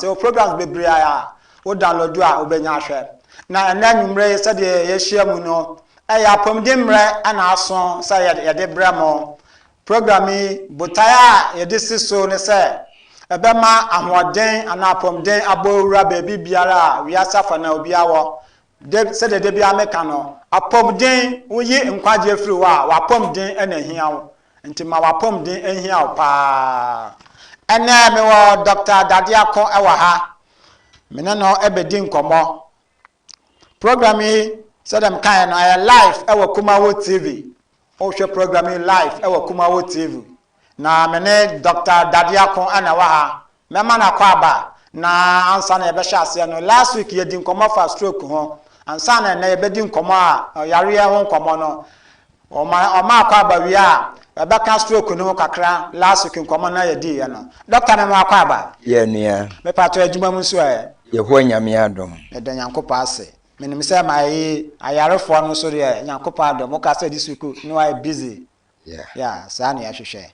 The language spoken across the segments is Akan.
Yɛwɔ programs bebree a wo download a wobɛnya ahwɛ. Na ɛnnɛ anwummerɛ yi sɛdeɛ yɛahyia mu no, ɛyɛ apɔmuden mmerɛ na aso sɛ yɛde brɛ mo. Program yi, botaeɛ a yɛde si so ne sɛ ɛbɛma ahoɔden anaa apɔmuden abɔ wura baabi biara a wiase afa no a obiara wɔ. Da, sɛdeɛ da biara meka no, apɔmuden, woyi nkwagyeɛ firi hɔ a, w'apɔmuden na ɛhia wo. Nti ma w'apɔmuden nhia wo paa. Ɛnnɛ mewɔ Dɔkta Dadeako wɔ ha. Me ne no bɛdi nkɔmmɔ. Program yi, sɛdeɛ mekaeɛ no, ɛyɛ live wɔ Kumawo TV. Wohwɛ program yi live wɔ Kumawo TV. Na me ne Dɔkta Dadeako na ɛwɔ ha. Mɛma no akwaaba. Na ansa na yɛbɛhyɛ aseɛ no, last week yɛdi nkɔmmɔ fa stroke ho. Ansa na ɛnnɛ yɛbɛdi nkɔmmɔ a, yareɛ ho nkɔmmɔ no, Ɔma ɔma akwaaba wie a, yɛbɛka stroke no ho kakra, last week nkɔmmɔ no a yɛdiiɛ no. Dɔkta mema wo akwaaba. Yɛ nua. Mepakyɛw adwuma mu nso ɛ? Yehowa Nyame adom. Meda Nyankopɔn ase. Menim sɛ mayi ayarefoɔ no nso deɛ Nyankopɔn adom. Woka sɛ this week no wayɛ busy. Yeah. Yeah, saa na yɛhwehwɛ.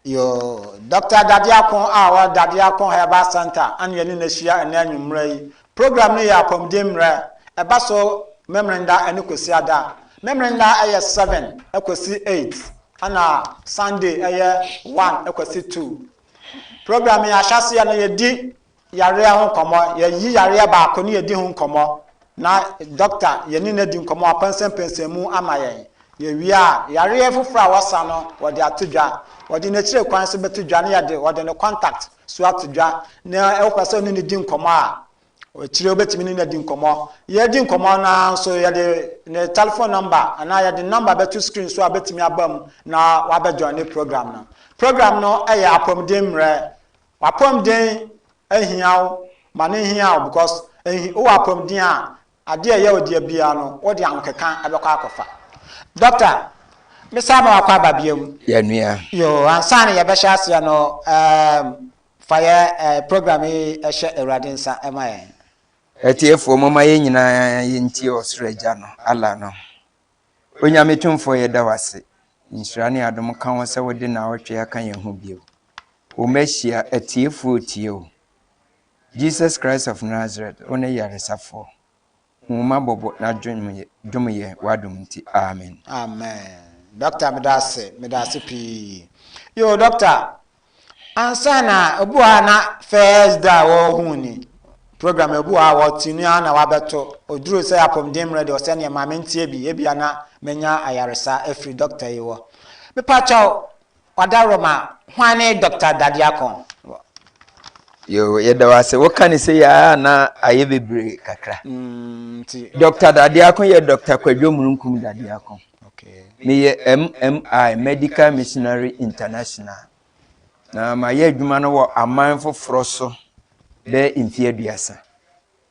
Yoo, Dɔkta Dadeako a ɔwɔ Dadeako Herbal Centre ana yɛne no ahyia ɛnnɛ anwummerɛ yi. Program no yɛ apɔmuden mmerɛ. Ɛba so Memeneda ne Kwasiada. Memeneda yɛ 7 kɔsi 8 ɛna Sunday yɛ 1 kɔsi 2. Program yi ahyɛaseɛ no yɛdi yareɛ ho nkɔmmɔ, yɛyi yareɛ baako ne yɛdi ho nkɔmmɔ na dɔkta yɛne no adi nkɔmmɔ apɛnsɛmpɛnsɛn mu ama yɛn. Yɛwie a, yareɛ foforɔ a wɔsa no wɔde ato dwa. Wɔde n'akyire kwan nso bɛto dwa ne yɛde wɔde ne contact so ato dwa na wopɛ sɛ ɔne no di nkɔmmɔ a, akyire wobɛtumi ne no adi nkɔmmɔ. Yɛredi nkɔmmɔ no ara nso yɛde ne telephone number anaa yɛde number bɛto screen so a wobɛtumi aba mu na wabɛ join ne program no. Program no yɛ apɔmuden mmerɛ. W'apɔmuden ahia wo, ma no nhia wo because ehi wowɔ apɔmuden a, adeɛ a ɛyɛ wo deɛ biara no, wode ahokeka bɛkɔ akɔfa. Doctor, me san ma wakɔ aba biom. Yɛ nua. Yoo, ansa na yɛbɛhyɛ aseɛ no, ɛɛm, fa yɛ ɛɛ program yi hyɛ Awurade nsa ma yɛn. Atiefoɔ, momma yɛn nyinaa yɛntie Ɔsoro Agya no, Allah no. Onyame Tumfoɔ yɛda wo ase. Nhyira ne adom nka wo sɛ wode naawɔtwe aka yɛn ho bio. Wo mma ahyia, atiefoɔ retie wo. Jesus Christ of Nazareth, wo ne yaresafoɔ. Hu wo mma bɔbɔ na dom yɛn w'adom nti. Amen. Amen doctor meda ase meda ase pii yoo doctor Ansa na obi wɔ hɔ a na first da a wɔhuu ni program obi wɔ hɔ a wɔte nu ara na wabɛto oduru sɛ apɔmuden mmerɛ deɛ ɔsɛ neɛ ma mentie bi ebia na menya ayaresa afiri dɔkta yi hɔ. Mepakyɛw wadaworoma hwan ne Dɔkta Dadeakon? Yoo, yɛda wo ase. Woka ne sei a na ayɛ bebree kakra. Nti. Dɔkta Dadeako yɛ Dɔkta Kwadwo Mununkum Dadeako. Okay. Meyɛ MMI, Medical Missionary International. Na mayɛ adwuma no wɔ aman foforɔ so bɛyɛ mfeɛ 30.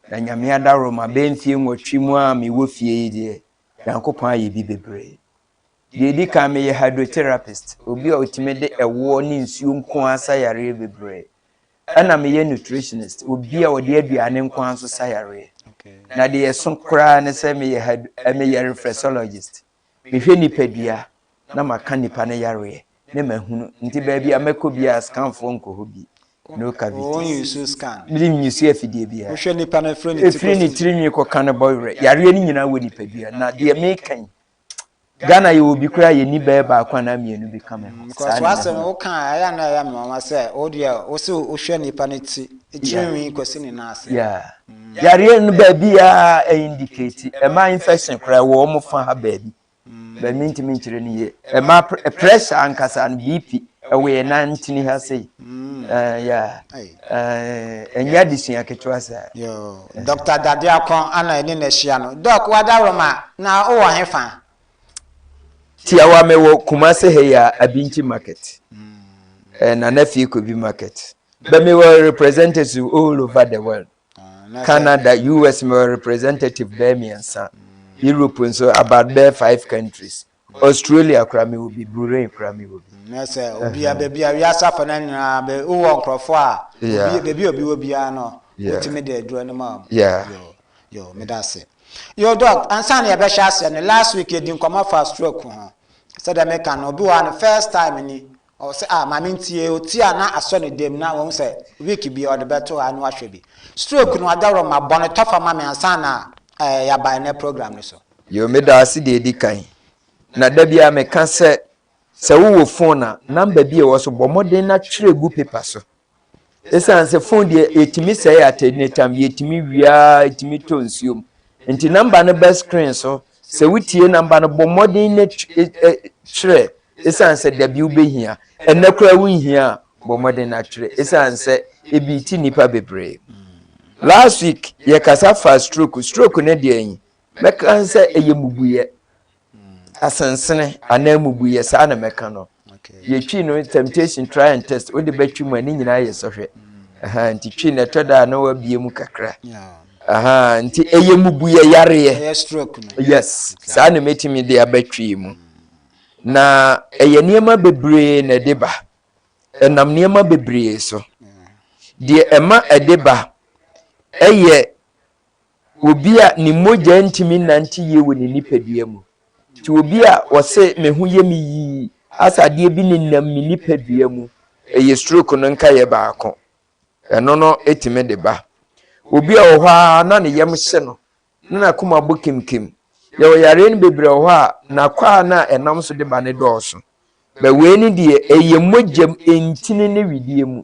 Na Nyame adaworoma bɛyɛ mfeɛ 8 mu a mewɔ fie yi deɛ, Nyankopɔn ayɛ bi bebree. Deɛ ɛdi kan meyɛ hydrotherapist, obi a ɔtumi de ɛwoɔ ne nsuo nko ara sa yareɛ bebree. Ɛna meyɛ nutritionist, obi a ɔde aduane nko ara nso sa yareɛ. Na deɛ ɛso koraa ne sɛ meyɛ meyɛ reflexologist. Mehwɛ nipadua na maka nipa no yareɛ ne mahunu. Nti baabi a mɛkɔ biara scanfoɔ nkɔ hɔ bi. No cavities. Wɔn scan. Mede nyusu afidie biara. Wohwɛ nipa no efiri ne ti Efiri ne tirinwi kɔka ne bɔwerɛ. Yareɛ no nyinaa wɔ nipadua. Na deɛ meka yi, Ghana yɛwɔ bi koraa yɛnni bɛyɛ baako anaa mmienu bi ka me ho. Because Saa na w'asɛm mahu. woka a ɛyɛ a na ɛyɛ me nwanwa sɛ wo deɛ wo se wohwɛ nipa no ti tirinwi kɔsi ne nan ase. Yeah. Yareɛ no baabiara indicate. Ɛma infection koraa ɛwɔ wɔn fa ha baabi. But mentumi nkyerɛ no yie. Ɛma pressure ankasa no BP ɛwɔ yɛn nan ntini ha sei. Yeah. Ɛnyɛ adesua ketewa saa. Yoo, Doctor Dadeakon ana yɛne no ahyia no. Doc, w'adaworoma, na wowɔ he fa? Tiawa, mewɔ Kumasi ha yi a, Abinkyi market. Nana Fie Kobi market. But mewɔ representatives all over the world. Canada, US mewɔ representative bɛyɛ mmiɛnsa. Europe nso about bɛyɛ five countries. Australia koraa mewɔ bi, Bahrain koraa mewɔ bi. Na sɛ obi a baabi a wiase afa no nyinaa bɛ wowɔ nkurɔfoɔ a obi baabi a obi wɔ biara no wotumi de aduro no ma wɔn. Yo yo meda ase. Yo doc ansa na yɛbɛhyɛ aseɛ no last week yɛdi nkɔmmɔ fa stroke ho. Sɛdeɛ meka no obi wɔ ha no first time ni. Ɔsɛ ah maame ntie otie a na asɔ ne dam na wɔn sɛ week bi ɔde bɛto ha na wahwɛ bi. Stroke no adaworo ma bɔ no tɔfa ma me ansa na ɛɛ yaba ɛnɛ program no so. Yo, meda ase deɛ ɛdi kan. Na da biara meka sɛ, sɛ wowɔ phone a, number bi a ɛwɔ so, bɔ mmɔden na twerɛ gu paper so. Ɛsiane sɛ phone deɛ ɛtumi sɛe at any time, yɛtumi wia, ɛtumi tɔ nsuo mu. Nti number no bɛ screen so, sɛ wotie number no, bɔ mmɔden na twerɛ, ɛsiane sɛ dabi wobɛhia. Ɛnnɛ koraa wonhia a, bɔ mmɔden na twerɛ, ɛsiane sɛ ebi ti nnipa bebree. Last week yɛkasa fa stroke, stroke no deɛ yi, mɛka sɛ ɛyɛ mmubuiɛ. Asensene anaa mmubuiɛ, saa na mɛka no. Yɛtwi no temptation, try and test, wode bɛtwi mu a ne nyinaa yɛ sɔhwɛ. Nti twi na ɛtɔ da a na wabie mu kakra. Nti ɛyɛ mmubuiɛ yareɛ. Ɛyɛ stroke no. Yes, saa na mɛtumi de abɛtwi mu. Na ɛyɛ nneɛma bebree na ɛde ba. Ɛnam nneɛma bebree so. Deɛ ɛma ɛde ba ɛyɛ obi a ne mogya ntumi nante yie wɔ ne nipadua mu. Nti obi a wɔse me ho yɛ me yii, asa adeɛ bi nenam me nipadua mu, ɛyɛ stroke no nkaeɛ baako. Ɛno no ɛtumi de ba. Obi a wɔ hɔ a na ne yam hye no, na n'akoma bɔ kemkem. Yɛwɔ yareɛ no bebree wɔ hɔ a n'akwaa no a ɛnam so de ba ne dɔɔso. Bɛ wei no deɛ ɛyɛ mogyam, ntini ne wedeɛ mu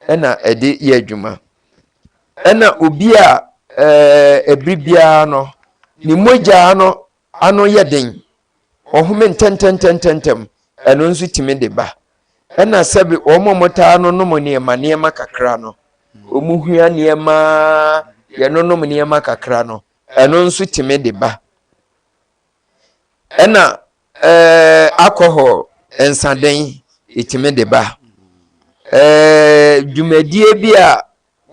ɛna ɛde yɛ adwuma. Ɛna obi a ɛbere biara no ne mogya no ano yɛ den, ɔhome ntɛntɛntɛntɛntɛm, ɛno nso tumi de ba. Ɛna sɛbi wɔn a wɔtaa no nom nneɛma nneɛma kakra no, wɔn hua nneɛma yɛnonom nneɛma kakra no, ɛno nso tumi de ba. Ɛna alcohol, nsaden, ɛtumi de ba. Dwumadie bi a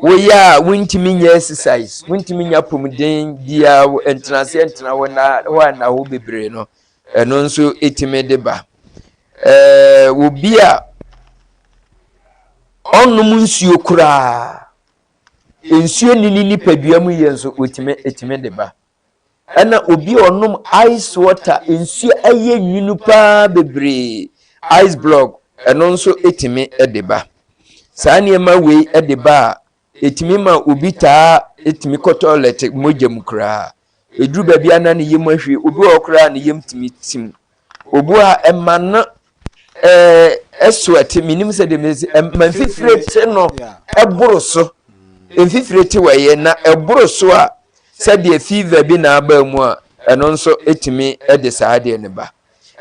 woyɛ a wontumi nyɛ exercise, wontumi nyɛ apɔmuden biara, ntenaseɛ ntena hɔ na hɔ a na hɔ bebree no, ɛno nso ɛtumi de ba. Obi a ɔnnom nsuo koraa, nsuo ni ne nipadua mu yɛ nso, wɔtumi ɛtumi de ba. Ɛna obi a ɔnom ice water, nsuo ɛyɛ nwunu paa bebree, ice block, ɛno nso ɛtumi de ba. Saa nneɛma wei de ba a, ɛtumi ma obi taa ɛtumi kɔ toilet mogya mu koraa. Ɛduru baabi a na ne yam ahwie, obi wɔ hɔ koraa ne yam tumi tim. Obi a ɛma no ɛso ɛte, menim sɛ deɛ mesi ɛma mfifire te no ɛboro so. Mfifire te wɔ yɛ na ɛboro so a, sɛdeɛ fever bi na aba mu a, ɛno nso ɛtumi ɛde saa adeɛ no ba.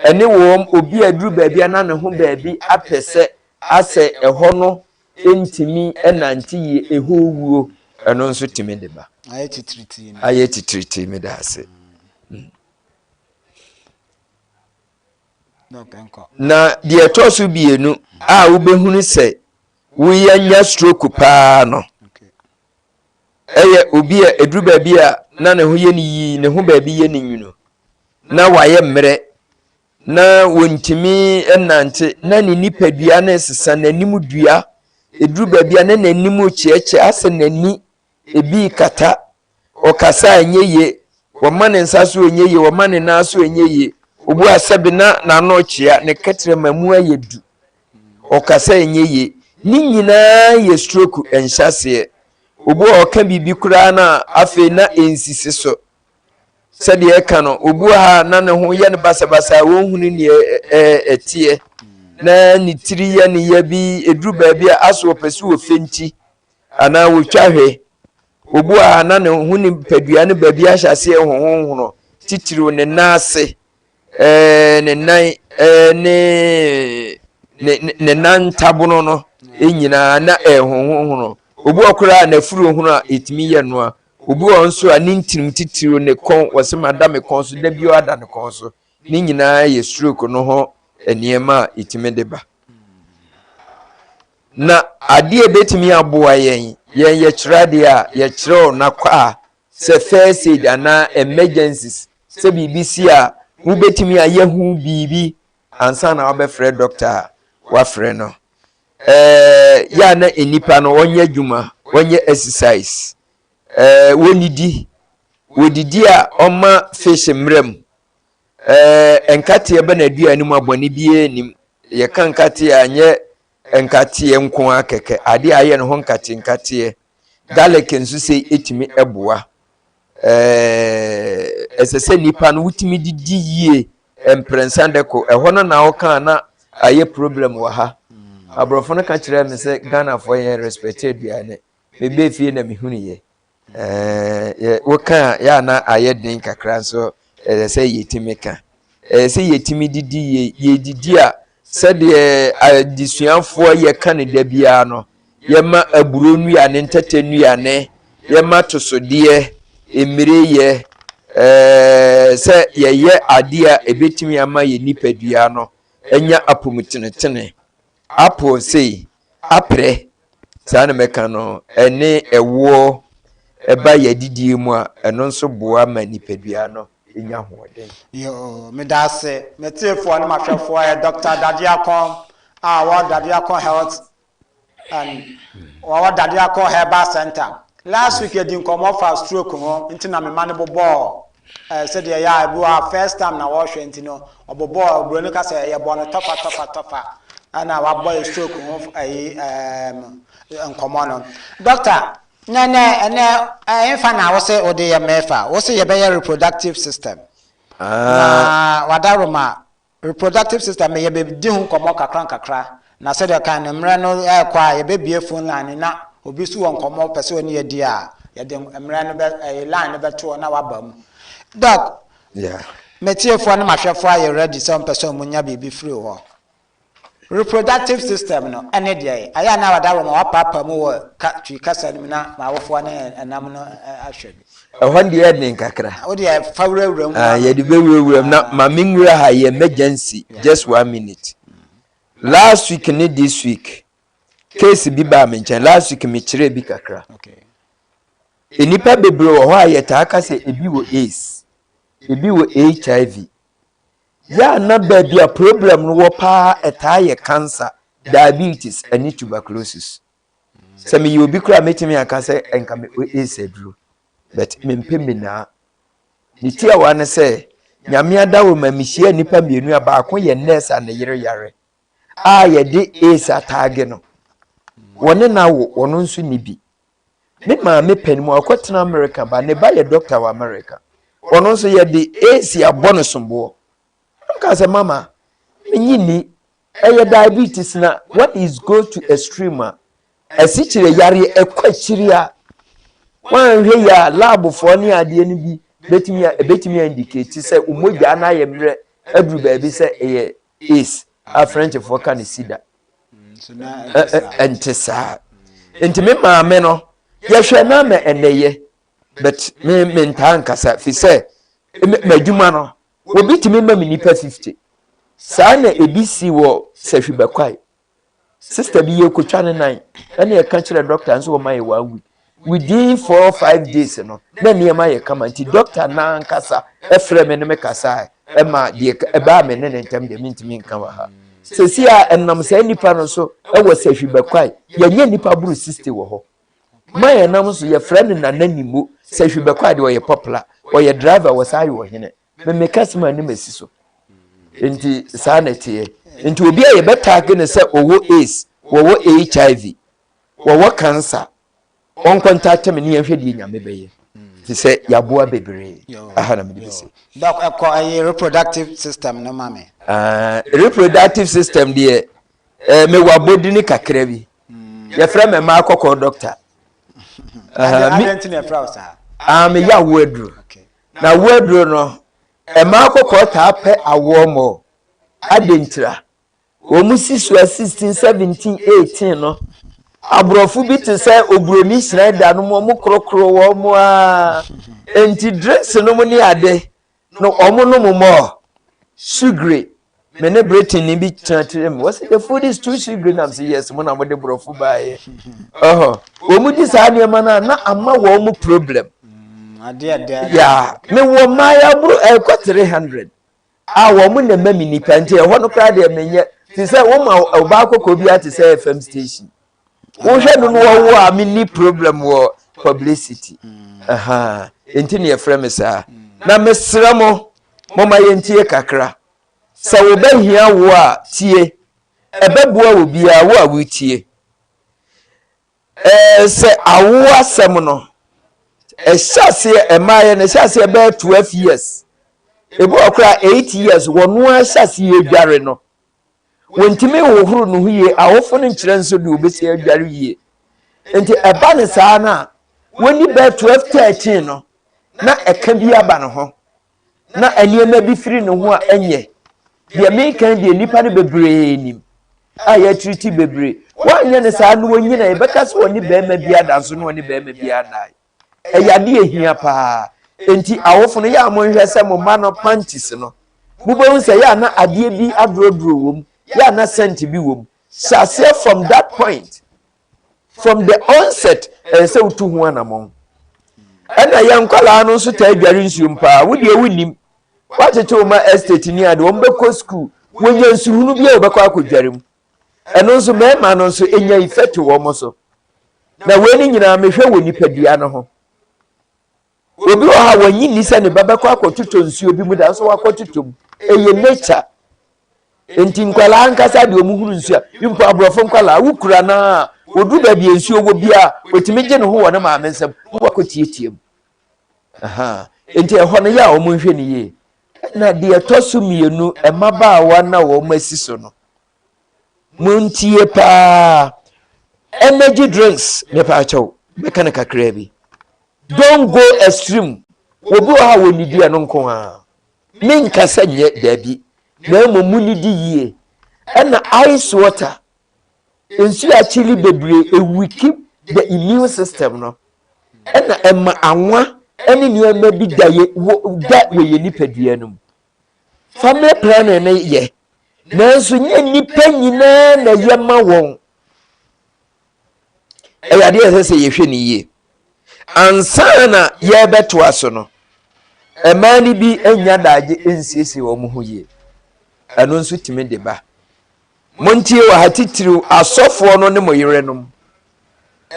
Ɛne wɔn obi a duru baabi a na ne ho baabi apɛ sɛ asɛ ɛhɔ no ntumi ɛnante yie, ɛhɔ wuo, ɛno nso tumi de ba. Ayɛ titiritii no. Ayɛ titiritii, mi da ase. Na deɛ ɛtɔ so mmienu a wobɛhunu sɛ woyɛ nya stroke paa no, ɛyɛ obi a ɛduru baabi a na ne ho yɛ ne yii, ne ho baabi yɛ ne nwunu, na wayɛ mmerɛ, na wɔntumi nante, na ne nipadua no sesa, n'anim dua, ɛduru baabi a na n'anim kyeɛkyeɛ asɛ n'ani ebi kata, ɔkasa a ɛnyɛ yie, wɔma ne nsa so ɛnyɛ yie, wɔma ne nan so ɛnyɛ yie. Obu asɛbi na n'ano kyea, ne kɛtrɛma mu ayɛ du, ɔkasa ɛnyɛ yie. Ne nyinaa yɛ stroke nhyɛseɛ. Obu a ɔka biribi koraa na afei na ɛnsisi so sɛdeɛ ɛka no. Obu ha na ne ho yɛ no basabasa a wɔnhunu neɛ ɛteɛ, na ne tiri yɛ ne yɛ bi, ɛduru baabi a aso ɔpɛ so wɔ fenti anaa wɔtwa hwɛ. Obu a na ne ho nipadua no baabi ahyɛ aseɛ hohohono, titiriw ne nan ase, ne nan, ne ne nan ntabono no nyinaa na ɛhohohono. Obi wɔ koraa n'afuru hono a ɛtumi yɛ noa. Obi wɔ nso a ne ntirim, titiriw ne kɔn, wɔsɛ ma da me kɔn so da bi, ada ne kɔn so. Ne nyinaa yɛ stroke no ho nneɛma a ɛtumi de ba. Na adeɛ a ɛbɛtumi aboa yɛn, yɛn yɛkyerɛ adeɛ a yɛkyerɛw n'akɔ a sɛ first aid anaa emergencies, sɛ biribi si a wobɛtumi ayɛ ho biribi ansa na wabɛfrɛ doctor a wafrɛ no. Yɛ a na nnipa no wɔnyɛ adwuma, wɔnyɛ exercise, wɔnnidi, wɔdidi a ɔma fish mmerɛ mu, nkateɛ bɛ na aduane mu a bɔne biara nnim. Yɛka nkateɛ a, nyɛ nkateɛ nko ara kɛkɛ, adeɛ a ayɛ ne ho nkate nkateɛ. Garlic nso sei ɛtumi boa. Ɛsɛ sɛ nipa no wotumi didi yie mprɛnsa dɛ ko. Ɛhɔ no na woka na ayɛ problem wɔ ha. Aborɔfo no ka kyerɛɛ me sɛ Ghanafoɔ yɛn respect aduane. Mebɛɛ fie na mehunuyɛ. Woka a yɛ a na ayɛ den kakra nso ɛsɛ sɛ yɛtumi ka. Ɛsɛ sɛ yɛtumi didi yie. Yɛdidi a sɛdeɛ adesuafoɔ yɛka no da biara no, yɛma aburo nnuane, ntɛtɛ nnuane, yɛma tosodeɛ, mmireyɛ, sɛ yɛyɛ adeɛ a ɛbɛtumi ama yɛn nipadua no anya apɔmutenetene. Apple sei, aprɛ, saa na mɛka no, ɛne ɛwoɔ ɛba yɛn adidie mu a, ɛno nso boa ma nipadua no nya ahoɔden. Yoo, meda ase. Me tiefoɔ ne m'ahwɛfoɔ yɛ Doctor Dadeakon a ɔwɔ Dadeakon Health and ɔwɔ Dadeakon Herbal Center. Last week yɛdi nkɔmmɔ fa stroke ho nti na mema no bobɔɔ eh, sɛdeɛ ɛyɛ a ebi wɔ a first time na wɔrehwɛ nti no ɔbobɔɔ oburoni ka sɛ yɛbɔ no tɔfa tɔfa tɔfa ɛna wabɔ yɛ stroke ho ɛyi ɛɛm nkɔmmɔ no. Doctor, na ɛnɛ ɛnɛ ɛnfa na wose wode yɛ mɛfa wose yɛbɛyɛ reproductive system na wadaroma Reproductive system no, yɛbɛdi ho nkɔmmɔ kakra nkakra, na sɛdeɛ ɔkae no, mmerɛ no rekɔ a, yɛbɛbue phone line no na obi nso wɔ nkɔmmɔ pɛ sɛ ɔne yɛ di a, yɛde mmerɛ no bɛ, ɛyi line no bɛto hɔ na waba mu. Doc, Yeah. m'atiefoɔ ne m'ahwɛfoɔ ayɛ ready sɛ wɔpɛ sɛ wɔnya biribi firi wo hɔ. Reproductive system no ɛne deɛn? Ayɛ a na wada roma wapaapaa mu wɔ ka, Twi kasa no mu na m'awofoɔ ne ɛnam no ahwɛ bi. Ɛhɔ deɛ yɛ den kakra. Wo deɛ fa wurawura mu. Ah, yɛde bɛwurawura mu na ma me nwura ha yɛ emergency just one minute. Last week ne this week case bi baa me nkyɛn last week mekyerɛɛ bi kakra. Nnipa bebree wɔ hɔ a yɛtaa ka sɛ ebi wɔ AIDS, ebi wɔ HIV. Yɛ a na baabi a problem no wɔ paa ɛtaa yɛ cancer, diabetes ɛne tuberculosis. Sɛ meyɛ obi koraa mɛtumi aka sɛ nka me AIDS aduro but mempɛ menaa. Ne tiawa ne sɛ Nyame adaworoma mehyia nnipa mmienu a baako yɛ nurse a ne yere yare a yɛde AIDS ataage no. Wɔne no awo, ɔno nso nni bi. Me maame panin mu ɔkɔtena America ba ne ba yɛ doctor wɔ America. Ɔno nso yɛde AIDS abɔ no somboɔ. Ɔka sɛ mama menye nni Ɛyɛ diabetes na when it goes to extreme a, asikyire yareɛ ɛkɔ akyiri a, woanhwɛ yie a labfoɔ ne adeɛ no bi bɛtumi a ɛbɛtumi a indicate sɛ wo mogya no ayɛ mmerɛ aduru baabi sɛ ɛyɛ AIDS a Frenchfoɔ ka no sida. Ɛnte saa. Nti me maame no yɛhwɛ no ama ɛnɛyɛ but me mentaa nkasa fi sɛ m'adwuma no Obi tumi ma me nipa 50. Saa na ebi si wɔ Sahwi Bɛkwae. Sister bi yɛkotwa ne nan ɛna ɛka kyerɛ doctor nso wɔma yɛ one week. Within 4, 5 days no na nneɛma yɛ kama nti doctor n'ankasa ɛfrɛ me ne me kasa ɛma deɛ ɛbaa me ne ne ntam deɛ mentumi nka wɔ ha. Sɛsi a ɛnam saa nipa no so ɛwɔ Sahwi Bɛkwae yɛnyɛ nipa boro 60 wɔ hɔ. Ma yɛn nam nso yɛfrɛ no Nana Nimo Sahwi Bɛkwae deɛ ɔyɛ popular ɔyɛ driver wɔ saa yɛ ɔhene. Memeka sɛ ma ne masi so nti saa na ɛteɛ nti obi a yɛbɛtaage no sɛ ɔwɔ AIDS wɔwɔ HIV wɔwɔ cancer ɔnkɔntate me ne yɛnhwɛ deɛ Nyame bɛyɛ te sɛ yɛaboa bebree aha na mede bɛsi. Doc ɛkɔ ɛyɛ reproductive system no ma me. Uh, reproductive system deɛ eh, mewɔ abɔdini kakra bi yɛfrɛ me mmaa kɔkɔɔ doctor. Adɛn nti na yɛfrɛ wo saa? Ah, meyɛ awoɔ aduro. Na awoɔ aduro no, mmaa kɔkɔɔ taa pɛ awoɔ mmɔ. Adɛn ntira? Wɔn si so a 16, 17, 18 no, aborɔfo bi te sɛ oburoni Schneider no mu, wɔn korokoro wɔn a. Nti drinks no mu ne ade no, wɔn nom mmɔ. Sugary. Me ne Britain ni bi tena tiri mu. Wɔsi the food is too sugary nam sɛ yes mo na mo de borɔfo baayɛ. Ɔhɔ. Wɔn di saa nneɛma no a na ama wɔn mu problem. Ya me wɔ mmaayɛ aboro ɛkɔ 300 a wɔn na ɛma mi nipa nti ɛhɔ no koraa deɛ menyɛ te sɛ wɔn ma ɔbaa kɔkɔɔ bi ate sɛ FM station. Wohwɛ no no wɔwo a menni problem wɔ publicity. Ɛha nti na yɛfrɛ me saa. Na mesrɛ mo momma yɛntie kakra. Sɛ wobɛhia wo a tie. Ɛbɛboa obiara, wo a woretie. Ɛɛ sɛ awo asɛm no, ɛhyɛ aseɛ ɛmaayɛ no ɛhyɛ aseɛ bɛyɛ 12 years. Ebi wɔ koraa 8 years, wɔn ara hyɛ aseɛ adware no. Wɔntumi nhohoro ne ho yie, awofo no nkyerɛ nso deɛ wɔbɛsi adware yie. Nti ɛba ne saa no a, wɔnni bɛyɛ 12 13 no, na ɛka bi aba ne ho, na nneɛma bi firi ne ho a ɛnyɛ. Deɛ meka yi deɛ nnipa no bebree nim a yɛatiriti bebree. Wɔanyɛ ne saa no wɔnyina, yɛbɛka sɛ wɔne barima bi ada nso na wɔne barima bi adae. Ɛyɛ ade a ehia paa. Enti awofo no, yɛ a monhwɛ sɛ mo mma no panties no, mobɛhu sɛ yɛ a na adeɛ bi adorɔdorɔ wɔ mu, yɛ a na scent bi wɔ mu. Hyɛ aseɛ from that point, from the onset, ɛyɛ sɛ wotu ho anammɔn. Ɛna yɛn nkwadaa no nso taa dware nsuom paa, wo deɛ wonnim. Woatete wo ma estate ni ade, wɔn bɛkɔ school, wɔnya nsuhunu bi a wɔbɛkɔ akɔdware mu. Ɛno nso mmarima no nso enya effect wɔ wɔn so. Na wei no nyinaa mehwɛ wɔ nipadua no ho. Obi wɔ hɔ a wɔnyi nni sɛ ne ba bɛkɔ akɔtotɔ nsuo bi mu da nso wakɔtotɔ mu. Ɛyɛ nature. Nti nkwadaa ankasa deɛ wɔn hunu nsuo a, mpo aborɔfo nkwadaa wokura no a, wɔduru baabi a nsuo wɔ biara, wɔtumi gye ne ho wɔ ne maame nsam na wakɔtiatia mu. Nti ɛhɔ no yɛ a wɔn nhwɛ no yie. Na deɛ ɛtɔ so mmienu, mmabaawa na wɔn asi so no, Montie paa. Energy drinks, mepaakyɛw, mɛka no kakraa bi. Don't go extreme. Obi wɔ hɔ a wɔnnidi ɛno nko ara. Menka sɛ nyɛ daabi, na mmom monidi yie. Ɛna ice water, nsuo a akyili bebree, ɛwiki the immune system no. Ɛna ɛma anwa ne nneɛma bi da yɛ wɔ da wɔ yɛn nipadua no mu. Family planning no yɛ, nanso nyɛ nnipa nyinaa na ɛyɛ ma wɔn. Ɛyɛ adeɛ a ɛsɛ sɛ yɛhwɛ no yie. Ansa na yɛrebɛtoa so no, mmaa no bi nnya daagye nsiesie wɔn ho yie. Ɛno nso tumi de ba. Montie wɔ ha titiriw asɔfoɔ no ne mo yerenom.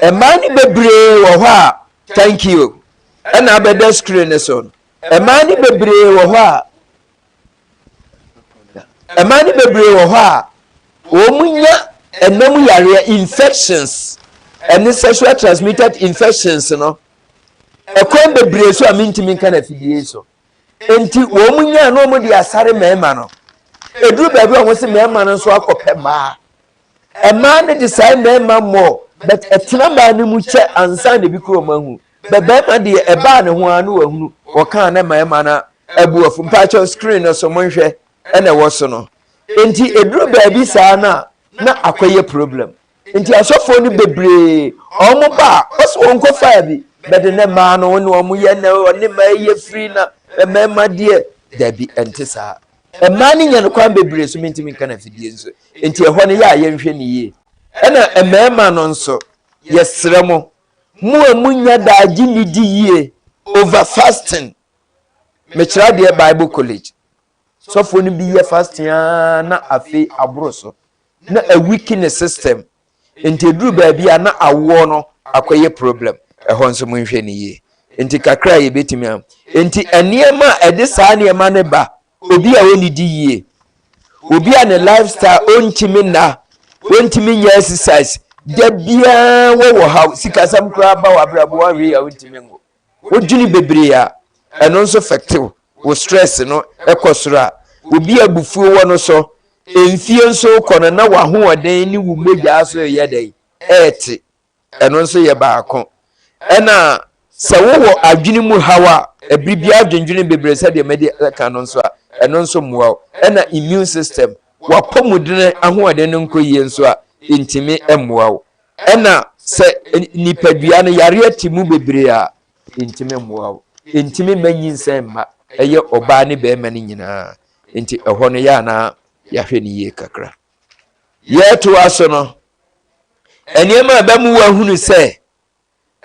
Mmaa no bebree wɔ hɔ a, thank you, ɛna abɛda screen no so no. Mmaa no bebree wɔ hɔ a, mmaa no bebree wɔ hɔ a, wɔn nya ɛnam yareɛ infections ɛne sexual transmitted infections no ɛkwan bebree so a mentumi nka na afidie so. Enti wɔn nyaa na wɔn de asare mmarima no. Eduru baabi a wɔn se mmarima no nso akɔpɛ mmaa. Mmaa no de saa mmarima mmɔ but ɛtena mmaa no mu kyɛ ansa na ebi kura wɔn ahu. Bɛ barima deɛ ɛbaa ne ho ara no wahunu wɔkaa na mmarima no abu afu. Mpakyɛw screen no so monhwɛ ɛna ɛwɔ so no. Enti eduru baabi saa no a na akɔyɛ problem. Nti asɔfoɔ no bebree wɔn ba a ɔsɛ wɔn kɔ faa bi bɛde ne mmaa no ne wɔn yɛ na ɔne mmaa yɛ firi na mmarima deɛ dabi ɛnte saa. Mmaa no nya no kwan bebree so mentumi nka no afidie nso nti ɛhɔ no yɛ a yɛnhwɛ no yie. Ɛna mmarima no nso yɛsrɛ mo mo a monya daagye nidi yie over fasting mekyerɛ adeɛ Bible college sɔfoɔ no bi yɛ fasting ara na afei aboro so na awiki ne system nti eduru baabi a na awoɔ no akɔyɛ problem ɛhɔ nso monhwɛ no yie nti kakra a yɛbɛtumi a nti nneɛma a ɛde saa nneɛma no ba obi a ɔnnidi yie obi a ne lifestyle ɔntumi nna ɔntumi nyɛ exercise da biara wɔwɔ haw sikasɛm koraa ba wɔ abrabɔ wanhwɛ yie a ɔntumi nwo Wodwene bebree a, ɛno nso fɛkte wo, stress no kɔ soro a, obi a abufuo wɔ no so, mfie nso rekɔ no na w'ahoɔden ne wo mogya nso reyɛ dɛn? Ɛrete. Ɛno nso yɛ baako. Ɛna sɛ wowɔ adwene mu haw a, ɛbere biara adwendwene bebree sɛdeɛ madi ka no nso a, ɛno nso mmoa wo. Ɛna immune system, w'apɔmuden ahoɔden no nkɔ yie nso a, ɛntumi mmoa wo. Ɛna sɛ nipadua no yareɛ te mu bebree a, ɛntumi mmoa wo. Ɛntumi mma nyinsɛn mma, ɛyɛ ɔbaa ne barima no nyinaa. Nti ɛhɔ no yɛ a na yɛahwɛ no yie kakra. Yɛtoa so no, nneɛma a ɛbɛma woahunu sɛ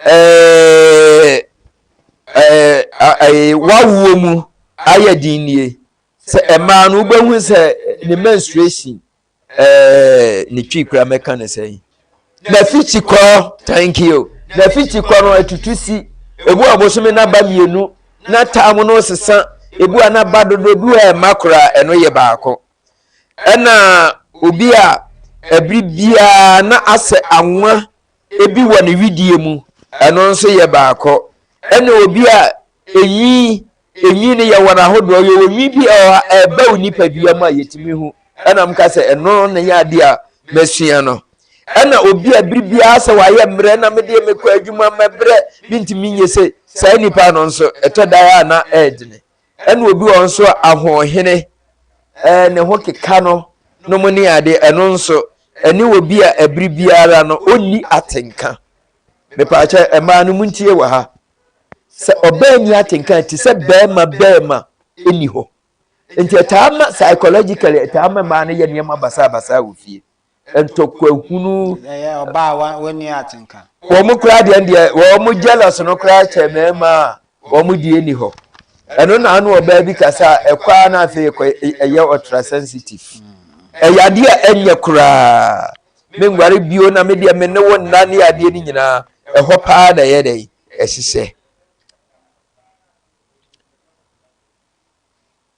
ɛɛ ɛɛ wawoɔ mu ayɛ den nie. Sɛ mmaa no wobɛhu sɛ ne menstruation ɛɛ ne twi kura mɛka ne sɛn nafikyi kɔ thank you nafikyi kɔ no atutu si ebu a bosome n'aba mmienu na taam no sesa ebu a n'aba dodo ebu a ɛma koraa ɛno yɛ baako ɛna obi a ɛbere biara na asɛ anwa ebi wɔ ne widie mu, ɛno nso yɛ baako. Ɛna obi a enwi, enwi no yɛ wɔn ahodoɔ, yɛwɔ nwi bi a ɛba wo nipadua mu a yɛtumi hu, ɛna mka sɛ ɛno na yɛ adeɛ a masua no. Ɛna obi a bere biara sɛ wayɛ mmerɛ na medeɛ mekɔ adwuma mɛbrɛ mentumi nyɛ se, saa nipa no nso ɛtɔ da a na ɛɛdene. Ɛna obi wɔ nso a ahoɔhene, ɛɛ ne ho keka no nom ne ade, ɛno nso ɛne obi a ɛbere biara no ɔnni atenka. Mepaakyɛ mmaa no muntie wɔ ha, sɛ ɔbaa ni atenka te sɛ bɛrima, bɛrima ɛni hɔ. Nti ɛtaa ma psychologically, ɛtaa ma mmaa no yɛ nneɛma basabasa wɔ fie, ntɔkwahunu. Ɛyɛ ɔbaa wɔnni atenka. Wɔn koraa deɛ wɔn jealous no koraa kyɛ mmarima a wɔn deɛ ni hɔ. Ɛno na ano ɔbaa bi kasa a ɛkɔ a na afei ɛkɔ ɛyɛ ultra sensitive. Ɛyɛ adeɛ a ɛnyɛ koraa. Menware bio na me deɛ me ne wo nna ne adeɛ no nyinaa ɛhɔ paa na ɛyɛ dɛ ɛhyehyɛ.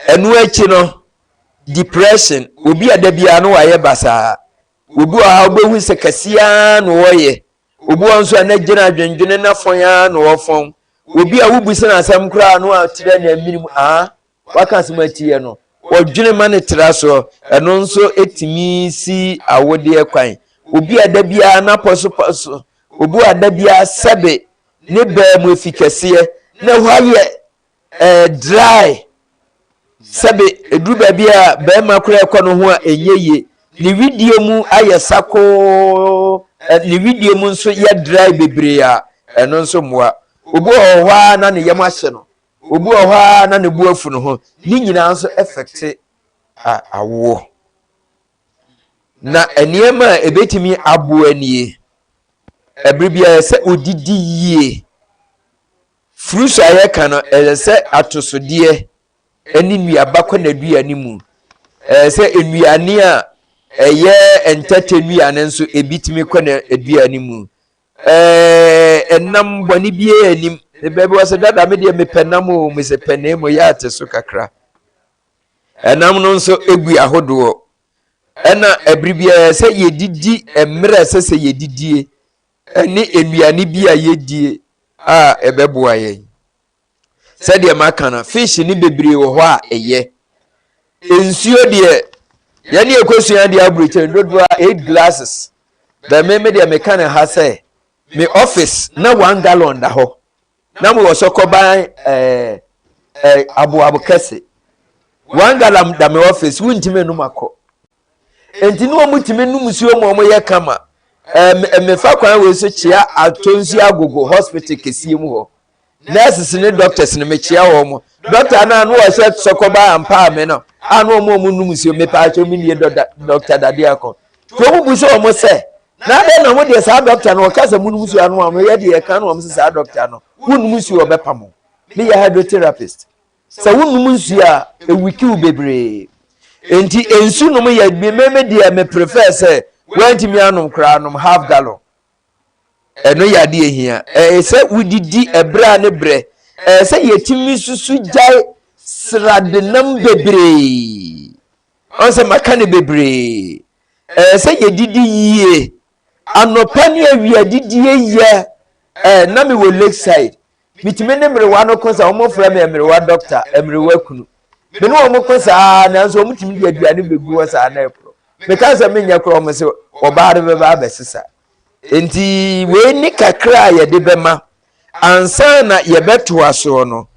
Ɛno akyi no, depression, obi a da biara no wayɛ basaa. Obi wɔ ha wobɛhu sɛ kɛseɛ na wɔyɛ. Obi wɔ nso a na gyina adwendwene na fɔn ara na wɔfɔn. Obi a wobu sɛ n'asɛm koraa no a kyerɛ na aminim a waka asɛm atiɛ no, wɔdwene ma ne tra soɔ. Ɛno nso etumi si awodeɛ kwan. Obi a da biara na pɔsopɔso, obi a da biara sɛbe ne bɛɛ mu efi kɛseɛ na ɛhɔ ayɛ dry, sɛbe eduru baabi a bɛrima koraa ɛkɔ no ho a ɛnyɛ yie, ne widie mu ayɛ sakoo, ne widie mu nso yɛ dry bebree a, ɛno nso mmoa. Obi wɔ hɔ a na ne yam ahyɛ no, obi wɔ hɔ a na ne bu afu ne ho, ne nyinaa nso ɛfɛkte awoɔ. Na nneɛma a ebetumi aboa nie: ɛbere biara sɛ odidi yie. Fruits a yɛka no, ɛyɛ sɛ atosodeɛ ne nnuaba kɔ n'aduane mu. Ɛyɛ sɛ nnuane a ɛyɛ ntɛtɛ nnuane nso ebi tumi kɔ n'aduane mu. Ɛnam bɔne biara anim. Baabi wɔ sɛ dada me deɛ mepɛ nam o, mesɛ pɛ na emu yɛ ate so kakra. Ɛnam no nso egu ahodoɔ. Ɛna ɛbere biara sɛ yɛdidi mmerɛ ɛsɛ sɛ yɛdidie ɛne nnuane bi a yɛdie a ɛbɛboa yɛn. Sɛdeɛ maka no, fish ne bebree wɔ hɔ a ɛyɛ. Nsuo deɛ, yɛne yɛkɔsua deɛ aburokyire dodoɔ a 8 glasses. Bɛ me deɛ meka ne ha sɛ me office na 1 gallon da hɔ na mewɔ sɔkɔban ɛɛ ɛɛ aboabo kɛse. 1 gallon da me office, wontumi nnom akɔ. Nti ne wɔn tumi nom nsuo ma wɔn yɛ kama. Mmefa kwan wei so kyea Atonsu Agogo Hospital kɛseɛ mu hɔ nurses ne doctors no, mekyea wɔn mo. Doctor no a no wɔhyɛ sɔkɔba ampa ame no a no wɔn a wɔn nom nsuo, mepa akyɛw, me nie Doctor Dadeako tí wɔn bu sɛ wɔn sɛ na adɛn na wɔn deɛ saa doctor no wɔka sɛ mo nom nsuo ano a wɔn yɛ deɛ ɛka no, wɔn sɛ saa doctor no wɔn nom nsuo wɔbɛpa mo. Meyɛ hydrotherapist. Sɛ wonom nsuo a ɛwikiw bebree, nti nsu nom yɛ me me deɛ me prefer sɛ wɔntumi anom koraa nom half gallon. Ɛno yɛ adeɛ hia. Ɛyɛ sɛ wodidi ɛberɛ a ne berɛ. Ɛyɛ sɛ yɛtumi susu gyae sradenam bebree. Ɔn sɛ maka ne bebree. Ɛyɛ sɛ yɛdidi yie anɔpa ne awia didie yɛ. Na mewɔ Lakeside, metumi ne mmerewa no ko sɛ wɔn frɛ me mmerewa doctor, mmerewa kunu. Me ne wɔn ko saa, nanso wɔn tumi de aduane bɛgu hɔ saa na ɛporɔ. Meka sɛ menyɛ korɔ, wɔn sɛ ɔbaa no bɛba abɛsesa. Nti wei ne kakra a yɛde bɛma ansa na yɛbɛtoa soɔ no.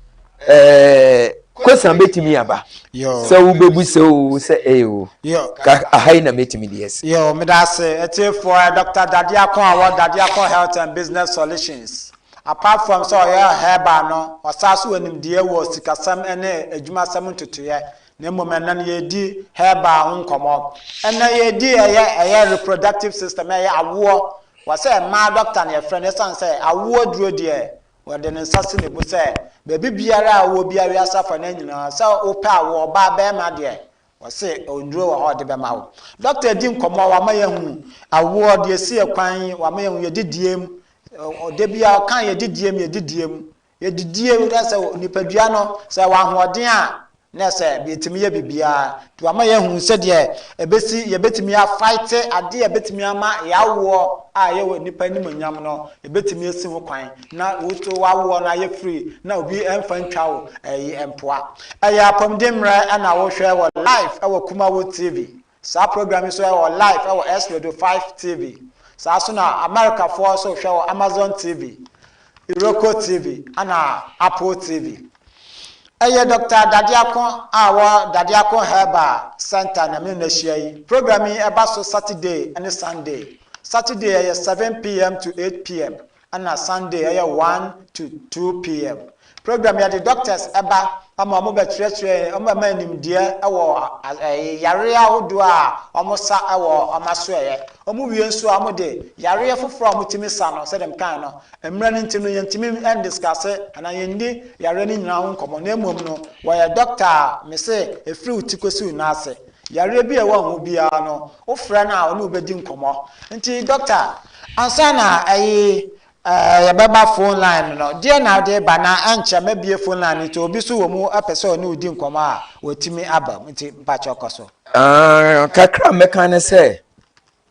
Kosa bɛtumi aba sɛ wobɛbu sɛ o sɛ ɛyɛ o ka aha yi na mɛtumi de asi. Yo, meda ase atiefoɔ. Dr. Dadeako a wɔ Dadeako Health and Business Solutions. Apart from sɛ ɔyɛ herbal no, ɔsan so wɔ nimdeɛ wɔ sikasɛm ne adwumasɛm ntotoeɛ. Na mmom ɛnɛ no yɛredi herbal ho nkɔmmɔ. Ɛnɛ yɛredi ɛyɛ reproductive system, ɛyɛ awoɔ. Wɔ sɛ mmaa doctor na yɛfrɛ no, ɛsiane sɛ awoɔ duro deɛ wɔde ne nsa si ne bo sɛ baabi biara a wɔ biara wiase afa no nyinaa sɛ wopɛ awoɔ, ɔbaa bɛrima deɛ, wɔse nnuro wɔ hɔ a ɔde bɛma wo. Doctor di nkɔmmɔ, wama yɛhu awoɔ deɛ si yɛ kwan, wama yɛhu yɛdidie mu. Ɔda biara ɔka yɛdidie mu, yɛdidie mu, yɛdidie mu sɛ nipadua no sɛ wɔ ahoɔden a. Na sɛ yɛtumi yɛ biribiara nti wama yɛahu sɛdeɛ ɛbɛsi yɛbɛtumi afaete adeɛ a ɛbɛtumi ama yɛawoɔ a ɛyɛ wɔ nnipa animuonyam no, yɛbɛtumi asi ho kwan na woto w'awoɔ no ayɛ free na obi ɛmfa ntwa wo ɛyi mpoa. Ɛyɛ apɔmuden mmerɛ ɛna wohwɛ wɔ live ɛwɔ Kumawood TV. Saa program yi nso ɛwɔ live ɛwɔ S Radio 5 TV. Saa nso na Americafoɔ nso hwɛ wɔ Amazon TV, Iroko TV ɛna Apple TV. Ɛyɛ Dɔkta Dadeako a ɔwɔ Dadeako Herbal Centre na me ne no ahyia yi. Program yi ɛba so Saturday ne Sunday. Saturday ɛyɛ 7pm to 8pm ɛna Sunday ɛyɛ 1 to 2pm. Program yɛde doctors ɛba ama wɔn bɛkyerɛkyerɛ wɔn bɛma nimdeɛ ɛwɔ yareɛ ahodoɔ a wɔn sa ɛwɔ wɔn asoɛeɛ. Wɔn wie nso a wɔn de yareɛ foforɔ a wɔtumi sa no sɛdeɛ mekae no Mmerɛ no nti no yɛntumi ndiskase anaa yɛnni yareɛ no nyinaa ho nkɔmmɔ na mmom no wɔyɛ dɔkta a mese ɛfiri wo ti kɔsi wo nan ase yareɛ bi a ɛwɔ ho biara no wofrɛ no a ɔne wo bɛdi nkɔmmɔ. Nti dɔkta ansa na ɛyi yɛbɛba phone line no deɛ na wode ba na ɛnkyɛ mɛbie phone line no nti obi so wɔ mu pɛ sɛ ɔne wo di nkɔmmɔ a watumi aba mu nti mpakyɛ kɔ so. Kakra a mɛka ne sɛ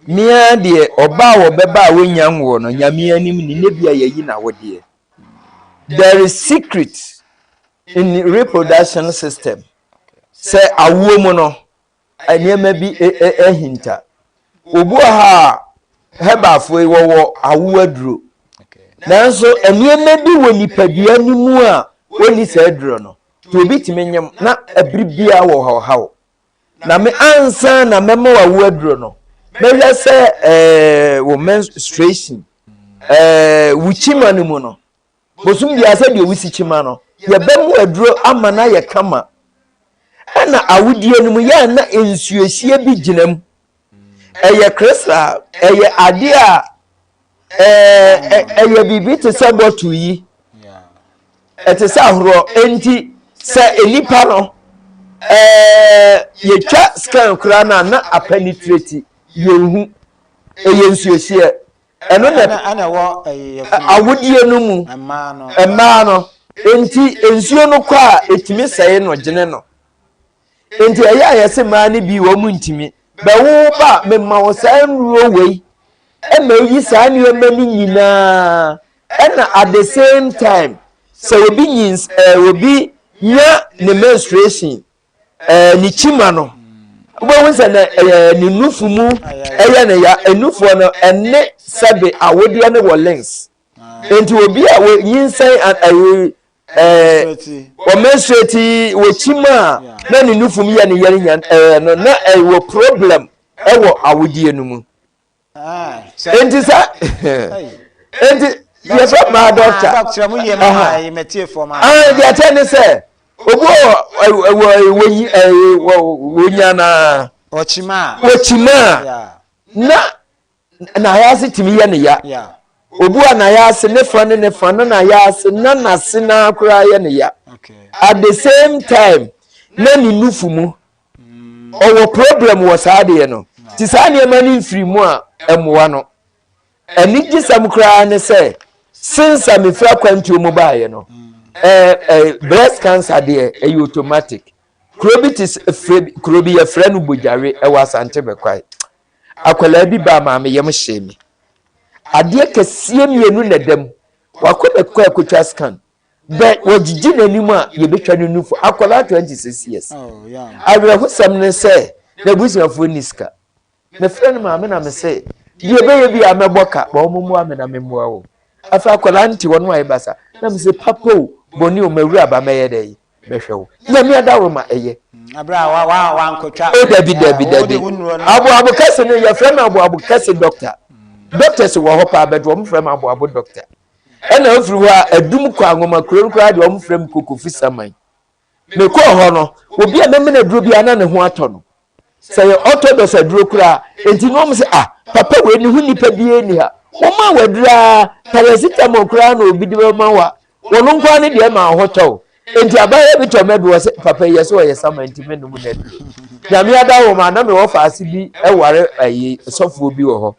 Me ara deɛ, ɔbaa a wɔbɛba a wɔnnya nwoɔ no, Nyame anim ni, na ebia yɛayi n'awodeɛ. There is secret in reproduction system. Sɛ awoɔ mu no, nneɛma bi ahinta. Obi wɔ ha a, herbalfoɔ yi wɔwɔ awoɔ aduro. Nanso nneɛma bi wɔ nipadua no mu a wɔnni saa aduro no. Nti obi tumi nyem na ɛbere biara wɔ ɔhaw. Na me ansa na mɛma wawu aduro no, mɛhwɛ sɛ ɛɛ wo menstruation ɛɛ wo kyima no mu no, bosom biara sɛ deɛ wosi kyima no, yɛbɛmu aduro ama no ayɛ kama. Ɛna awodie no mu yɛ na nsuohyie bi gyina mu. Ɛyɛ crystal, ɛyɛ adeɛ a ɛɛ ɛyɛ biribi te sɛ bottle yi. Ɛte sɛ ahorɔ. Enti sɛ nnipa no ɛɛ yɛtwa scan koraa no a na apɛnitreti yɛnhu. Ɛyɛ nsuohyeɛ. Ɛno na awodie no mu mmaa no. Enti nsuo no kɔ a ɛtumi sɛe no gyene no. Enti ɛyɛ a yɛse mmaa no bi wɔn ntumi. Bɛwo ba a mema wo saa nnuro wei ɛma ɛyi saa nneɛma no nyinaa. Ɛna at the same time sɛ obi nyins ɛɛ obi nya ne menstruation ɛɛ ne kyima no wobɛhu sɛ na ɛyɛ ne nufu mu ɛyɛ ne ya enufoɔ no ɛne sɛbe awodeɛ no wɔ links nti obi a wɔnyinsɛn ɛɛ ɛɛ wɔ menstruate wɔ kyima a na ne nufu mu yɛ ne yɛ ne nya ɛɛ no na ɛwɔ problem ɛwɔ awodeɛ no mu. Enti sɛ enti yɛfrɛ maa dɔkta. Deɛ ɛkyɛ ne sɛ obi wɔ wɔ wɔnyi wɔ wɔnya naa wɔkyima na n'ayase tumi yɛ ne ya. Obi wɔ n'ayase ne fa ne ne fa na n'ayase na n'ase naa koraa yɛ ne ya. At the same time na ne nufu mu Ɔwɔ problem wɔ saa adeɛ no. Nti saa nneɛma no mfiri mu a, ɛmmoa no. Anigyesɛm koraa ne sɛ, since a mefiri akwantuo mu baeɛ no, eh, eh, breast cancer deɛ ɛyɛ automatic. Kuro bi te sɛ, kuro bi yɛfrɛ no Bogyawe ɛwɔ Asante Bɛkwae. Akwadaa bi baa maame yam hyee me. Adeɛ kɛseɛ mmienu na ɛda mu. Wakɔ bɛkɔ akɔtwa scan. Bɛ wɔgyegye n'anim a yɛbɛtwa no nufu. Akwadaa 26 years. Oh, Awerɛhosɛm ne sɛ n'abusuafoɔ nni sika. Mefrɛ no maame na mese deɛ ɛbɛyɛ bi a mɛbɔ ka ma wɔn mmoa me na memmoa wo. Afei akwadaa no te hɔ no ayɛ basa. Na mese papa o, bɔne o, mawura ba mɛyɛ dɛ yi mɛhwɛ wo. Nyame adaworo ma ɛyɛ. Abira wa wa wankotwa. O dabi dabi dabi. Aboabo kɛse no yɛfrɛ me aboabo kɛse doctor. Doctors wɔ hɔ paa but wɔn frɛ me aboabo doctor. Ɛna ofiri hɔ a adum kɔ anwoma kuro no koraa deɛ wɔn frɛ me kokofi saman. Mekɔɔ hɔ no, obi a mɛmene aduro biara na ne ho atɔ no. Sɛ yɛ orthodox aduro koraa, enti na wɔn sɛ ah papa wei ne ho nipa biara ni ha. Wɔn a wɔaduro ara paracetamol koraa na obi de bɛma wa. Wɔn nko ara ne deɛ ma ho tɔ o. Enti abaayewa bi tɔ mɛdo wɔ sɛ papa yi yɛ sɛ ɔyɛ saman nti menom n'aduro. Nyame ada wɔ ma na mewɔ faase bi ware ayi sɔfoɔ bi wɔ hɔ.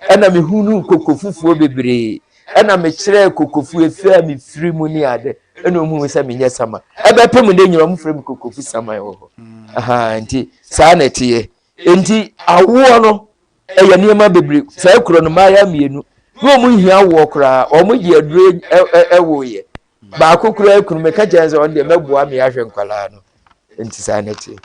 Ɛna mehunuu koko fufuo bebree. Ɛna mekyerɛɛ Kokofu efie a mefiri mu ne ade. Ɛna wɔn hu sɛ menyɛ saman. Ɛbɛpem dɛ nyina wɔn frɛ me Kokofu saman wɔ hɔ. Ahaa nti saa na ɛteɛ. Nti awoɔ no ɛyɛ nneɛma bebree. Saa kuro no mmayewa mmienu na wɔn nhia awoɔ koraa. Wɔn gye aduro ɛwoeɛ. Baako koraa kunu meka kyerɛ sɛ ɔno deɛ mɛboa me ahwɛ nkwadaa no. Nti saa na ɛteɛ.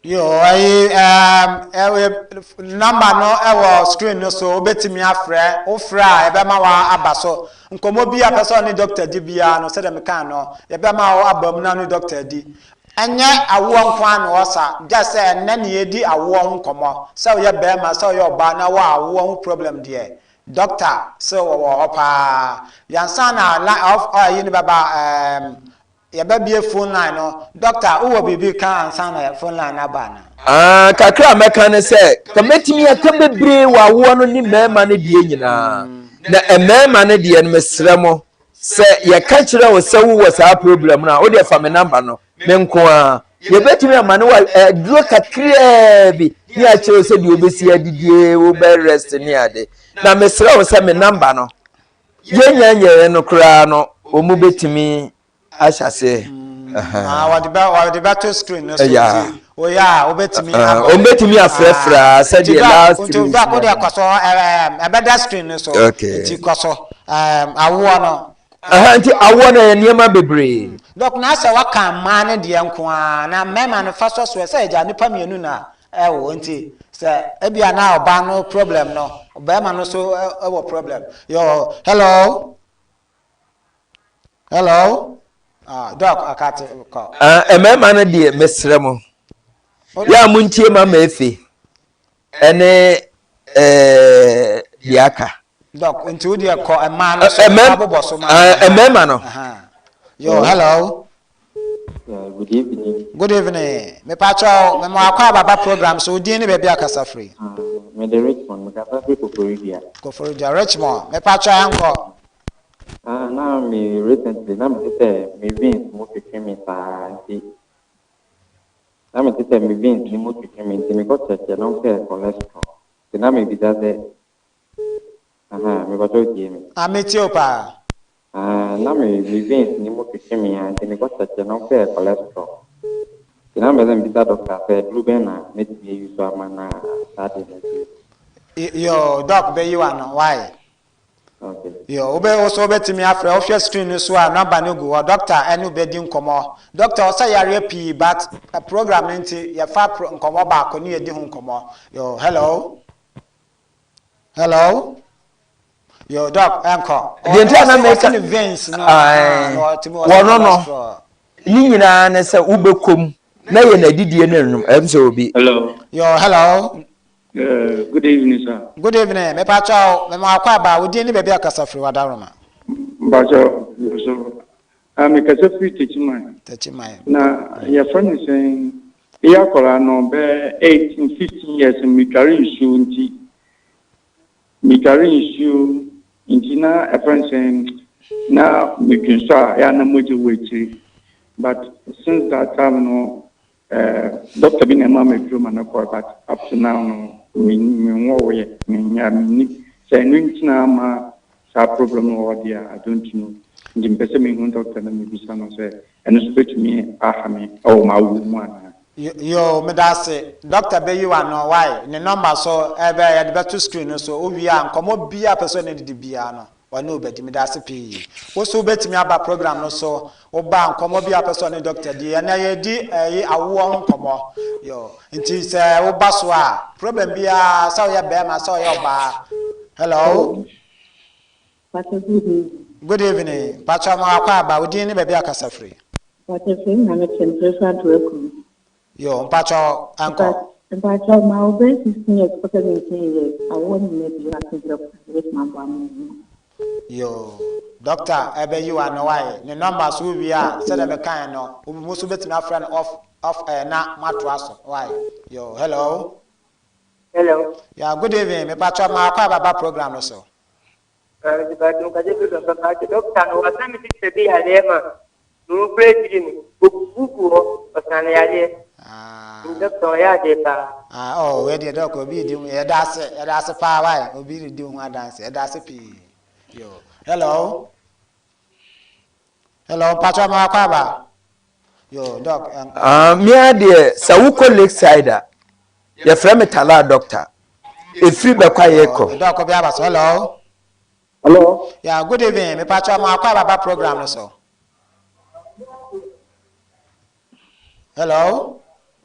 Yo, ɛyi ɛɛm ɛwɛ nɔmba no ɛwɔ screen no so wobɛtumi afrɛ wofrɛ a yɛbɛma wa aba so nkɔmmɔ bi a pɛ sɛ ɔne dɔkta di biara no sɛdeɛ mekaa no yɛbɛma wo aba mu na ɔne dɔkta di ɛnyɛ awoɔ nko ara na ɔsa gya sɛ ɛnnɛ ne yɛdi awoɔ ho nkɔmmɔ sɛ woyɛ bɛrima sɛ woyɛ ɔbaa na wɔ awoɔ ho problem deɛ dɔkta sɛ wɔwɔ hɔ paa yansa na la ɔf ɔyi no bɛba ɛɛm Yɛbɛbue phone line no. Doctor, wowɔ biribi ka ansa na phone line no aba anaa? Ah, kakra a mɛka ne sɛ, ka mɛtumi aka bebree wɔ awoɔ no ne mmarima no deɛ nyinaa. Na mmarima no deɛ no, mesrɛ mo, sɛ yɛka kyerɛ wo sɛ wowɔ saa problem no a, wo deɛ fa me namba no, me nko ara. Yɛbɛtumi ama no aduro kakraa bi ne akyerɛ wo sɛ deɛ wobɛsi adidie, wobɛ rest ne ade. Na mesrɛ wo sɛ me namba no, Yɛnnya nyɛeɛ no koraa no, wɔn bɛtumi ahyɛ aseɛ. Ah, wɔde bɛ wɔde bɛto screen no so nti oyɛ a wobɛtumi abɔ. Wɔn bɛtumi afrɛfrɛ a sɛdeɛ last three weeks. Nti wode kɔ so ɛbɛda screen no so nti kɔ so awoɔ no. Nti awoɔ no ɛyɛ nneɛma bebree. Dɔk na asɛ waka mmaa no deɛ nko ara na mmarima no fa sɔ soɛ sɛ agya nipa mmienu na Ɛwɔ nti sɛ ebia na ɔbaa no problem no bɛrima no so ɛwɔ problem yo hello hello ah doc akate kɔ. Ah mmarima no deɛ mesrɛ mo yɛ a montie ma ma efe ɛne ɛɛ deɛ aka. Doc nti wo deɛ kɔ mmaa no so abobɔ so ma. Mmarima no. Yo hello. Yeah, good evening. Good evening. Me pacho, me mo akɔ ababa program so odin ne baabi akasa firi. Uh, me de Richmond, me kasa firi Koforidua. Koforidua, Richmond. Me pacho ɛnkɔ. Ah, na me recently na me te sɛ me veins mu twetwe me saa nti. Na me te sɛ me veins ni mu twetwe me nti me kɔ check na wɔn sɛ cholesterol. Nti na me bisa sɛ Ahaa, me pakyɛ wo tie me. Ah, me tie wo paa. Ah, na me me veins no mu twetwe me aa nti me kɔ check no sɛ cholesterol. Nti na mepɛ sɛ me bisa doctor sɛ aduru bɛn na mɛtumi a use ama na saa adeɛ no afiri hɔ. Yoo, doc bɛyi wo ano, why? Okay. Yoo, wo bɛ wo so wobɛtumi afrɛ, wohwɛ screen no so a number no gu hɔ, doctor ɛne wo bɛdi nkɔmmɔ. Doctor ɔsɛ yareɛ pii but program no nti yɛfa pro nkɔmmɔ baako ne yɛdi ho nkɔmmɔ. Yoo, hello. Hello? Yo, doc, ɛnkɔ. Deɛ nti a na meka ne veins no. Wɔno no, ne nyinaa ne sɛ wobɛkɔ mu na yɛ n'adidie no nnwom ɛm sɛ obi. Hello. Yo, hello. Good evening, sir. Good evening. Me pacho, me mo akɔ aba. Wo din ne baabi akasa firi wadaroma. Mpacho, so. Ah, me kasa firi Techiman. Techiman. Na yɛfrɛ no sɛn? Meyɛ akwadaa no bɛyɛ 18, 15 years no medware nsuo nti medware nsuo nti na ɛfrɛ no sɛn na medwensɔ a ɛyɛ a na mogya wɔ akyiri but since that time no eh, doctor bi na ɛma me aduro ma no kɔɛ but up to now no me menwɔwoeɛ menya mennim sɛ ɛno nti na ama saa problem no wɔ hɔ deɛ a I don't know nti mepɛ sɛ mehu doctor na mebisa no sɛ ɛno nso bɛtumi aha me wɔ m'awoɔ mu anaa. Yoo medase doctor bɛyi wo ano wai ne number so ɛbɛ yɛde bɛto screen no so wo wie a nkɔmɔ biaa pɛ sɛ ɔne didi biaa no ɔne wo bɛdi medase pii wo so wobɛtumi aba program no so wo ba nkɔmɔ biaa pɛ sɛ ɔne doctor di ɛnɛ yɛdi ɛyi awoɔ ho nkɔmɔ yoo nti sɛ wo ba so a problem biaa sɛ woyɛ bɛɛma sɛ ɔyɛ ɔbaa hello. Pacho good evening. Good evening pacho ma wakɔ aba wo din ne baabi a kasa firi. Pacho firi na me te mpreso adoa kurom. Yo mpacho ɛnkɔ. Mpacho ma wo bɛyɛ 16 years kɔ 17 years awoɔ ne mma bio ase doctor bɛtumi aboa me wɔ ho. Yo doctor ɛbɛ yi wa no wae ne number so wo wie a sɛdeɛ me kaeɛ no mo so bɛtumi afrɛ no off off air na mo atoa so wae yo hello. Hello. Yeah good evening me pacho ma wakɔ aba ba program no so. Doctor no wasa me sister bi yareɛ ma me wu kura akyiri no obubu gu hɔ ɔsa no yareɛ nti doctor ɔyɛ adeɛ paa. Ah oh wei deɛ doc obi redi ho yɛda ase yɛda ase paa wai obi redi ho adanse yɛda ase pii. Yo. Hello. Hello, mpatsɔ ma wakɔ aba. Yo, doc. Ah, me ara deɛ sɛ wokɔ Lakeside a, yɛfrɛ me Talaa Doctor. Ɛfiri bɛkɔ a yɛkɔ. Doc bi aba so. Hello. Hello. Yeah, good evening. Mepacho ma akɔ aba ba program no so. Hello.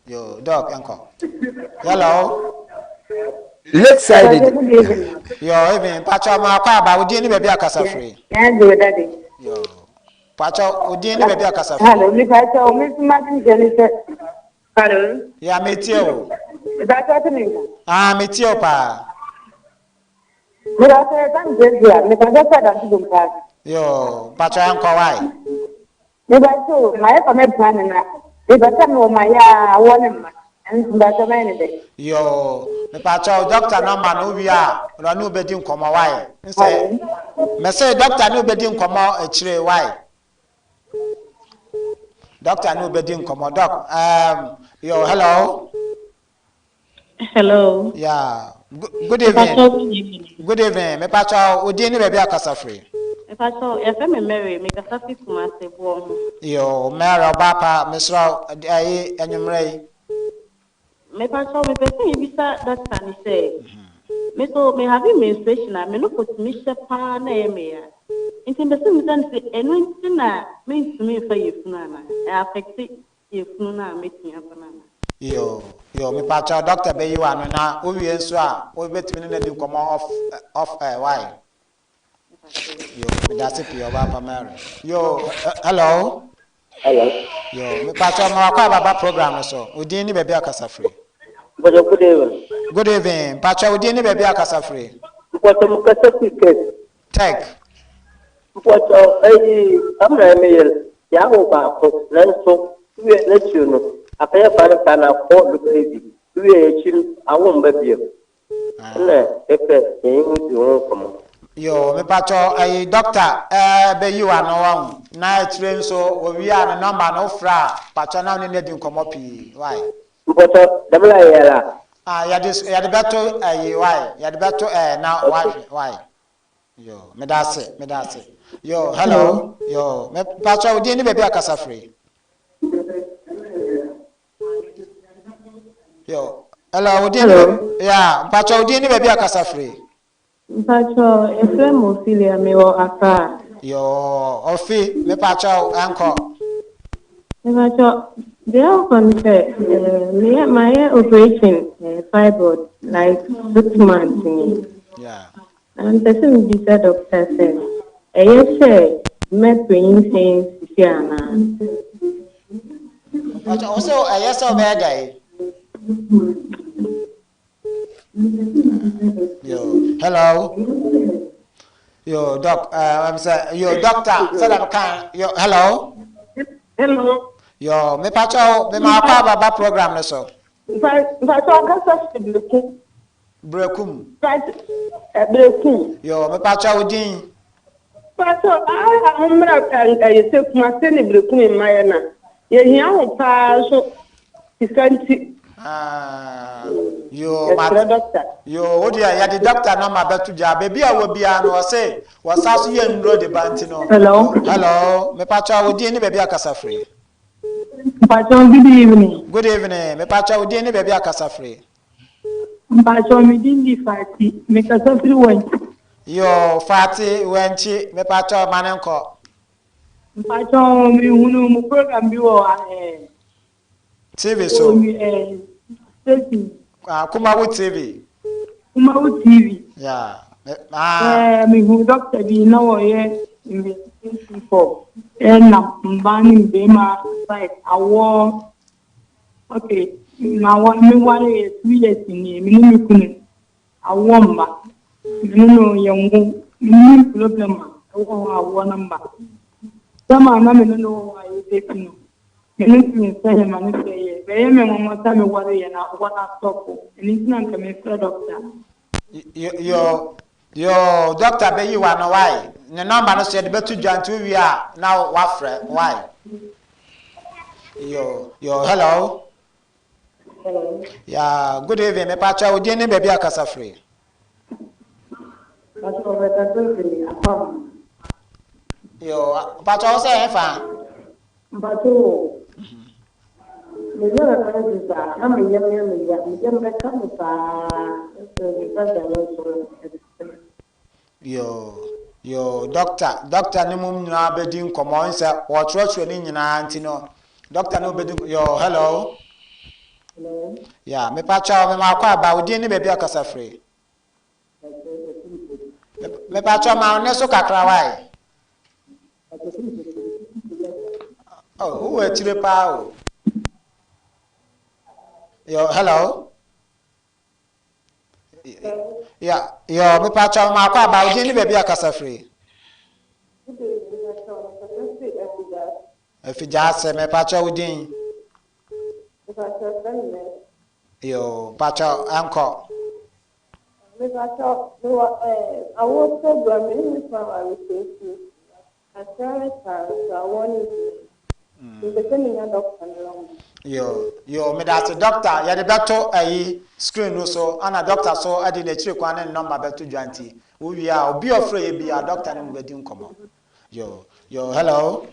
Yo, doc, enko. Hello. Lakeside. Yo, evening. Pacho ma akɔ aba wodin ne baabi akasa firi. Yeah, good daddy. Yo. Pacho wodin ne baabi akasa firi. Hello, me pacho me suma tin jeni se. Hello. Yeah, me tie o. Pacho tin nka. Ah, me tie o pa. Me pacho e tan jeni ya, me pacho sa dan tu pa. Yo, pacho enko why? Me pacho ma e fa me plan na. Me pacho me o ma ya wo ne ma. Nti me ne de. Yo, me pacho doctor number no wi a, na no obedi nkomo why? Nse me say doctor no obedi nkomo akire why? Doctor no obedi nkomo doc. Yo, hello. Hello. Yeah. Good evening. Good evening. Good evening. Me pacho odi ni baabi akasa firi. Me pacho, yɛfrɛ me Mary, me kasa fi Kumasi boɔ ho. Yo, Mary ɔba pa mesrɛ ayi anwummerɛ yi. Me pacho, me pɛ sɛ yɛbisa doctor ni sɛ, me so me have menstruation a me no kotumi hyɛ paa na ɛyɛ me ya. Nti mpɛ sɛ mebisa no sɛ ɛno nti na mentumi mfa yɛfunu ana? Ɛ affect yɛfunu no a mɛtumi afa no ana? Yo, yo, me pacho doctor bɛyi wa no na wowie nso a wobɛtumi ne no adi nkɔmmɔ off off air why? Yo, me dase pii ɔba pa Mary. Yo, hello. Hello. Yo, me pacho ma wakɔ ababa program no so. Odin ne baabi akasa firi. Mpacho good evening. Good evening. Pacho odin ne baabi akasa firi. Mpacho mo kasa fi Tech. Tech. Mpacho eyi amna me yel ya wo baako nanso wie n'akyi no akɔyɛ fa na akɔ lukebi wie akyi no awo mba bio. Na efe yɛn ho di ho nkɔmmɔ. Yo, me pacho ayi doctor be yi wa no wa na akyire nso wo wi a ne number no fra pacho na ne ne di nkɔmmɔ pii. Why? Mpacho dɛm la yɛ la. Ah, yɛde bɛto ayi why? Yɛde bɛto na why why? Yo, me da ase, me da ase. Yo, hello. Yo, me pacho odi ni baabi akasa firi. Yo, hello, odi ni. Yeah, pacho odi ni baabi akasa firi. Mpacho, yɛfrɛ me Ophelia, mewɔ Accra. Yo, Ofi, me pacho anko. Me pacho, deɛ ɔkɔ no sɛ, mayɛ operation fibroid like 6 months ni. Yeah. Na mpɛ sɛ mebisa doctor sɛ, ɛyɛ sɛ mɛpɛ nyinsɛn sisi anaa? Pacho, wo sɛ ɛyɛ sɛ wobɛyɛ dɛn? Yo, hello. Yo, doc, I'm say, yo, doctor, said I'm can. Yo, hello. Hello. Yo, me pacho, me ma kwa baba program no so. Mpacho akasa fi Brekum. Brekum. Brekum. Yo, me pacho odin. Pacho, ah, umra yese Kumasi ne Brekum mmaye na. Ye hia ho pa so isanti. Ah, yo, ma doctor. Yo, wo dia ya di doctor no ma betu ja. Baby a wo bia no say, wo sa so ye ndro de banti no. Hello. Hello, me pacho odin ne baby akasa firi. Mpacho, good evening. Good evening. Me pacho odin ne baby akasa firi. Mpacho me din di Fati, me kasa firi Wenchi. Yo, Fati Wenchi, me pacho manenko. Mpacho me hunu mu program bi wo TV so. Station. Kumawu TV. Kumawu TV. Yeah. Me hu doctor bi na wo ye investigation for na mbani mbema site awo. Okay, na wo me ware 2 years ni me ni kunu awo mba. Me no yenwo ni problem awo awo namba. Sama na me no wo ayi de no. Me no me say ma no say be ye me mama ta me ware ye na awo na stop. Ni na nka me fra doctor. Yo yo doctor be yi wa no why? Ne number no so de betu dwantu wi a na wa frɛ why? Yo, yo, hello. Hello. Yeah, good evening. Me pacho odin ne baby akasa free. Pacho me kasa free. Apam. Yo, mpakyɛ wo sɛ ɛhefa? Mpakyɛ o, me yɛ me menses a na me yam yɛ me ya, me yam bɛka me paa, nso me pɛ sɛ me nso no ɛte sɛ. Yo, yo, doctor, doctor ne mom nyinaa bɛdi nkɔmmɔ, nsɛ wɔtwerɛtwerɛ ne nyinaa nti no, doctor ne wobɛdi, yo, hello. Hello. Ya, mepakyɛ wo, mema akɔ aba, wo din ne baabi a kasa firi. Mepakyɛ ma wo nne so kakra wae. Oh, wowɔ akyire paa o. Yo, hello. Ya, yo, mepakyɛ ma akɔ aba, wo din ne baabi a kasa firi. Afigya ase, mepakyɛ wo din. Yo, mpakyɛ ɛnkɔ. Mepakyɛ, mewɔ ɛɛ awoɔ program me ne me kunu aware 6 years. Kakra ne saa nso awoɔ no ntumi. Mepɛ sɛ menya doctor no number. Yo, yo, meda ase doctor, yɛde bɛto ayi screen no so, ana doctor so ɛde n'akyiri kwan ne ne number bɛto dwa nti, wowie a, obi a ɔfrɛ yɛ bi a, doctor ne mu bɛdi nkɔmmɔ. Yo, yo, hello.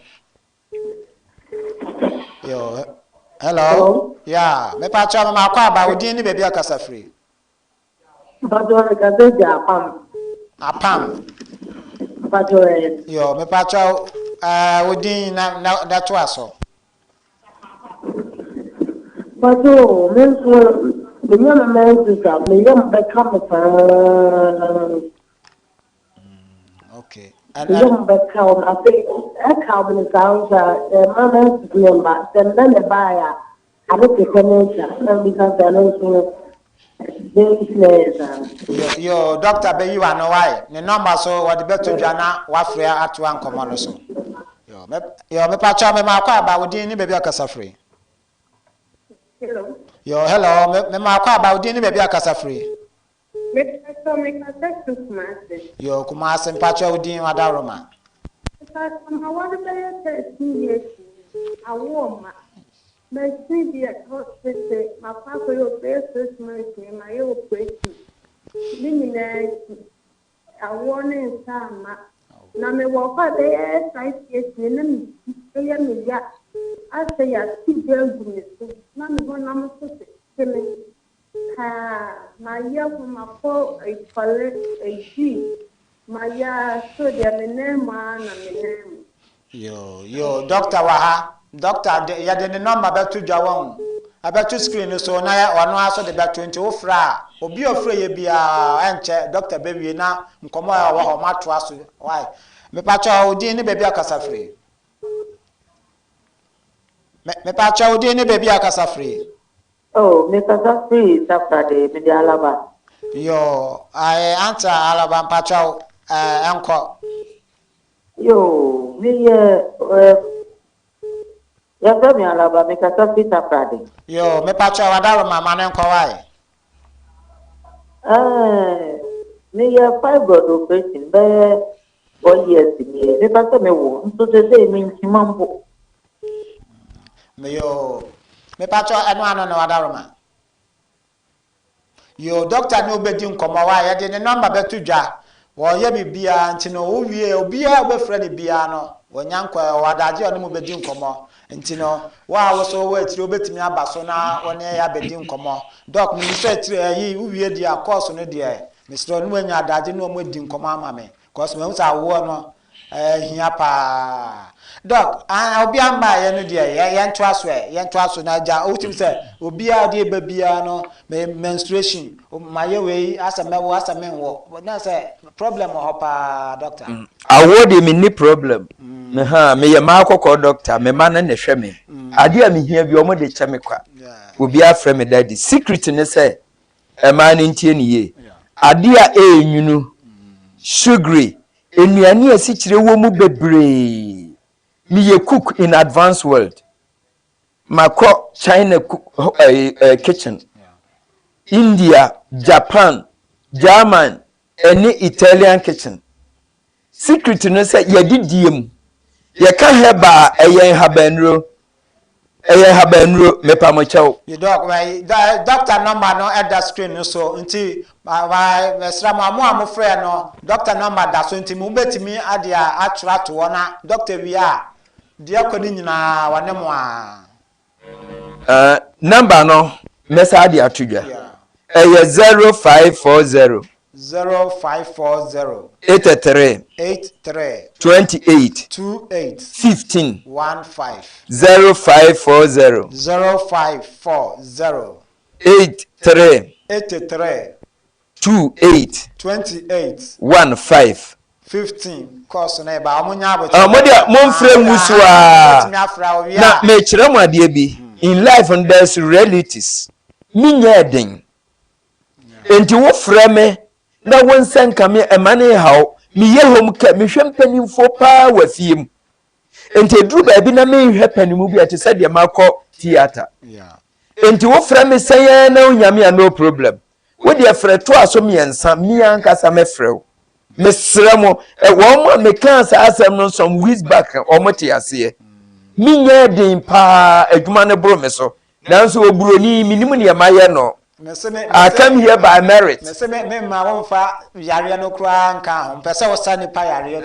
Yo, hello. Hello. Yeah, mepakyɛ mema akɔ aba, wo din ne baabi a kasa firi. Mpakyɛ mekasa gya Apam. Apam. Mpakyɛ ɛ. Yo, mepakyɛ wo din na to aso. Mpakyɛ o, me nso menya me menses a me yam bɛka me saa. Okay. Me yam bɛka wo afei ɛka wo ne saa nso a ɛma menses ne mba sɛ mbɛ ne baeɛ a ade te sɛ nature na mbisa sɛ ɛno nso no dɛn nti na ɛyɛ saa. Yo, yo, doctor bɛyi wa no wae. Ne number so wɔde bɛto dwa na wafrɛ atoa nkɔmmɔ no so. Yo, me yo, mepakyɛ mema akɔ aba, wo din ne baabi a kasa firi. Hello. Yo, hello, me mema akɔ aba, wo din ne baabi a kasa firi. Mepakyɛ mekasa fi Kumase. Yo, Kumase, mpakyɛ wo din adaworoma. Mepakyɛ ma wɔde bɛyɛ 13 years awoɔ ma. Machine bi a hospital makɔ akɔyɛ operation 6 months ni mayɛ operation. Ne nyinaa akyi awoɔ ne nsa ama. Na mewɔ hɔ a bɛyɛ 5 years ni na me ti ɛyɛ me ya. Asɛ yɛate gya agu me so na me honam nso tete me. Paa mayɛ ho makɔ ekɔle egyi mayɛ a so deɛ me nan mu ara na me nan mu. Yo, yo, doctor wɔ ha. Doctor de yɛde ne number bɛto dwa wɔn. Ɛbɛto screen no so na yɛ ɔno aso de bɛto nti wofrɛ a obi a ɔfrɛ yɛ biara ɛnkyɛ doctor bɛwie na nkɔmmɔ a ɛwɔ hɔ matoa so. Why? Mepakyɛ wo din ne baabi a kasa firi. Mepakyɛ wo din ne baabi a kasa firi. Oh, mekasa firi Takoradi, mede Alaba. Yo, ayɛ anta Alaba mpakyɛ wo ɛnkɔ. Yo, meyɛ yɛfrɛ me Alaba, mekasa firi Takoradi. Yo, mepakyɛ wadaroma ma ne nkɔ wae. Meyɛ fibroid operation bɛyɛ 4 years nie. Mepɛ sɛ mewo, nso sesei menkyima mpo. Yo, mepakyɛ ɛno ano ne wadaroma. Yo, doctor ne wobɛdi nkɔmmɔ wa yɛde ne number bɛto dwa. Wɔyɛ biribiara nti no wowie obiara a wobɛfrɛ no biara no wɔnya nkɔ ɛwɔ adagye a ɔne mu bɛdi nkɔmmɔ nti no wo a wo so wɔ akyire wobɛtumi aba so na wɔne yɛ abɛdi nkɔmmɔ. Doc, menim sɛ akyire ayi wowie deɛ a kɔɔso no deɛ mesrɛ no woanya adagye ne ɔmo adi nkɔmmɔ ama me kɔɔso mahu sɛ awoɔ no ɛhia paa. Doc, obiara mmaeɛ no deɛ yɛntoa so ɛ yɛntoa so na agya wotumi sɛ obiara de ba biara no me menstruation mayɛ wei asɛ mɛwo asɛ menwo na sɛ problem wɔ hɔ paa, doctor. Awoɔ deɛ menni problem. Me ha meyɛ maa kɔkɔɔ doctor, me ma no ne hwɛ me. Adeɛ a mehia bi ɔmo de kyɛ me kwa. Obiara frɛ me daddy. Secret ne sɛ ɛmaa no ntie ne yie. Adeɛ a ɛyɛ nwunu, sugary, nnuane a esikyire wɔ mu bebree. Meyɛ cook in advanced world. Makɔ China cook, kitchen, India, Japan, German ɛne Italian kitchen. Secret no sɛ yɛde die mu. Yɛka herb a ɛyɛ nhabannuro. Ɛyɛ habannuro, mepa mo kyɛw. Yi dɔk, dɔkta nɔmba no ɛda screen no so nti mesrɛ mo a mo a mofrɛɛ no dɔkta nɔmba da so nti mobɛtumi ade atwerɛ ato hɔ na dɔkta wie a deɛ ɛkɔ no nyinaa wɔne mo a. Nɔmba no mɛsa de ato dwa. Ɛyɛ 0540. 0540. 83. 83. 28. 28. 15. 15. 0540. 0540. 83. 83. 28. 28. 15. 15 kɔɔso no ɛba ɔmo nya abotire. Mo deɛ mo nfrɛ ngu so aa na mekyerɛ mo adeɛ bi in life no there's realities me nyɛ den nti wo frɛ me na wo nsa nka me ɛma ne haw meyɛ home care mehwɛ mpanimfoɔ paa wɔ fie mu nti eduru baabi na menhwɛ panimu bi a ɛte sɛ deɛ makɔ theatre nti wo frɛ me sɛn ara na onyame a no problem Wo deɛ frɛ toa so mmiɛnsa, me ankasa mɛfrɛ wo. Mesrɛ mo, wɔn a mekaa saa asɛm no some weeks back, wɔn te aseɛ. Menyɛ den paa, adwuma no boro me so. Nanso oburoni, menim deɛ mayɛ no. I come here by merit. Mese me me mma womfa yareɛ no koraa nka ho. Mpɛ sɛ wosa nipa yareɛ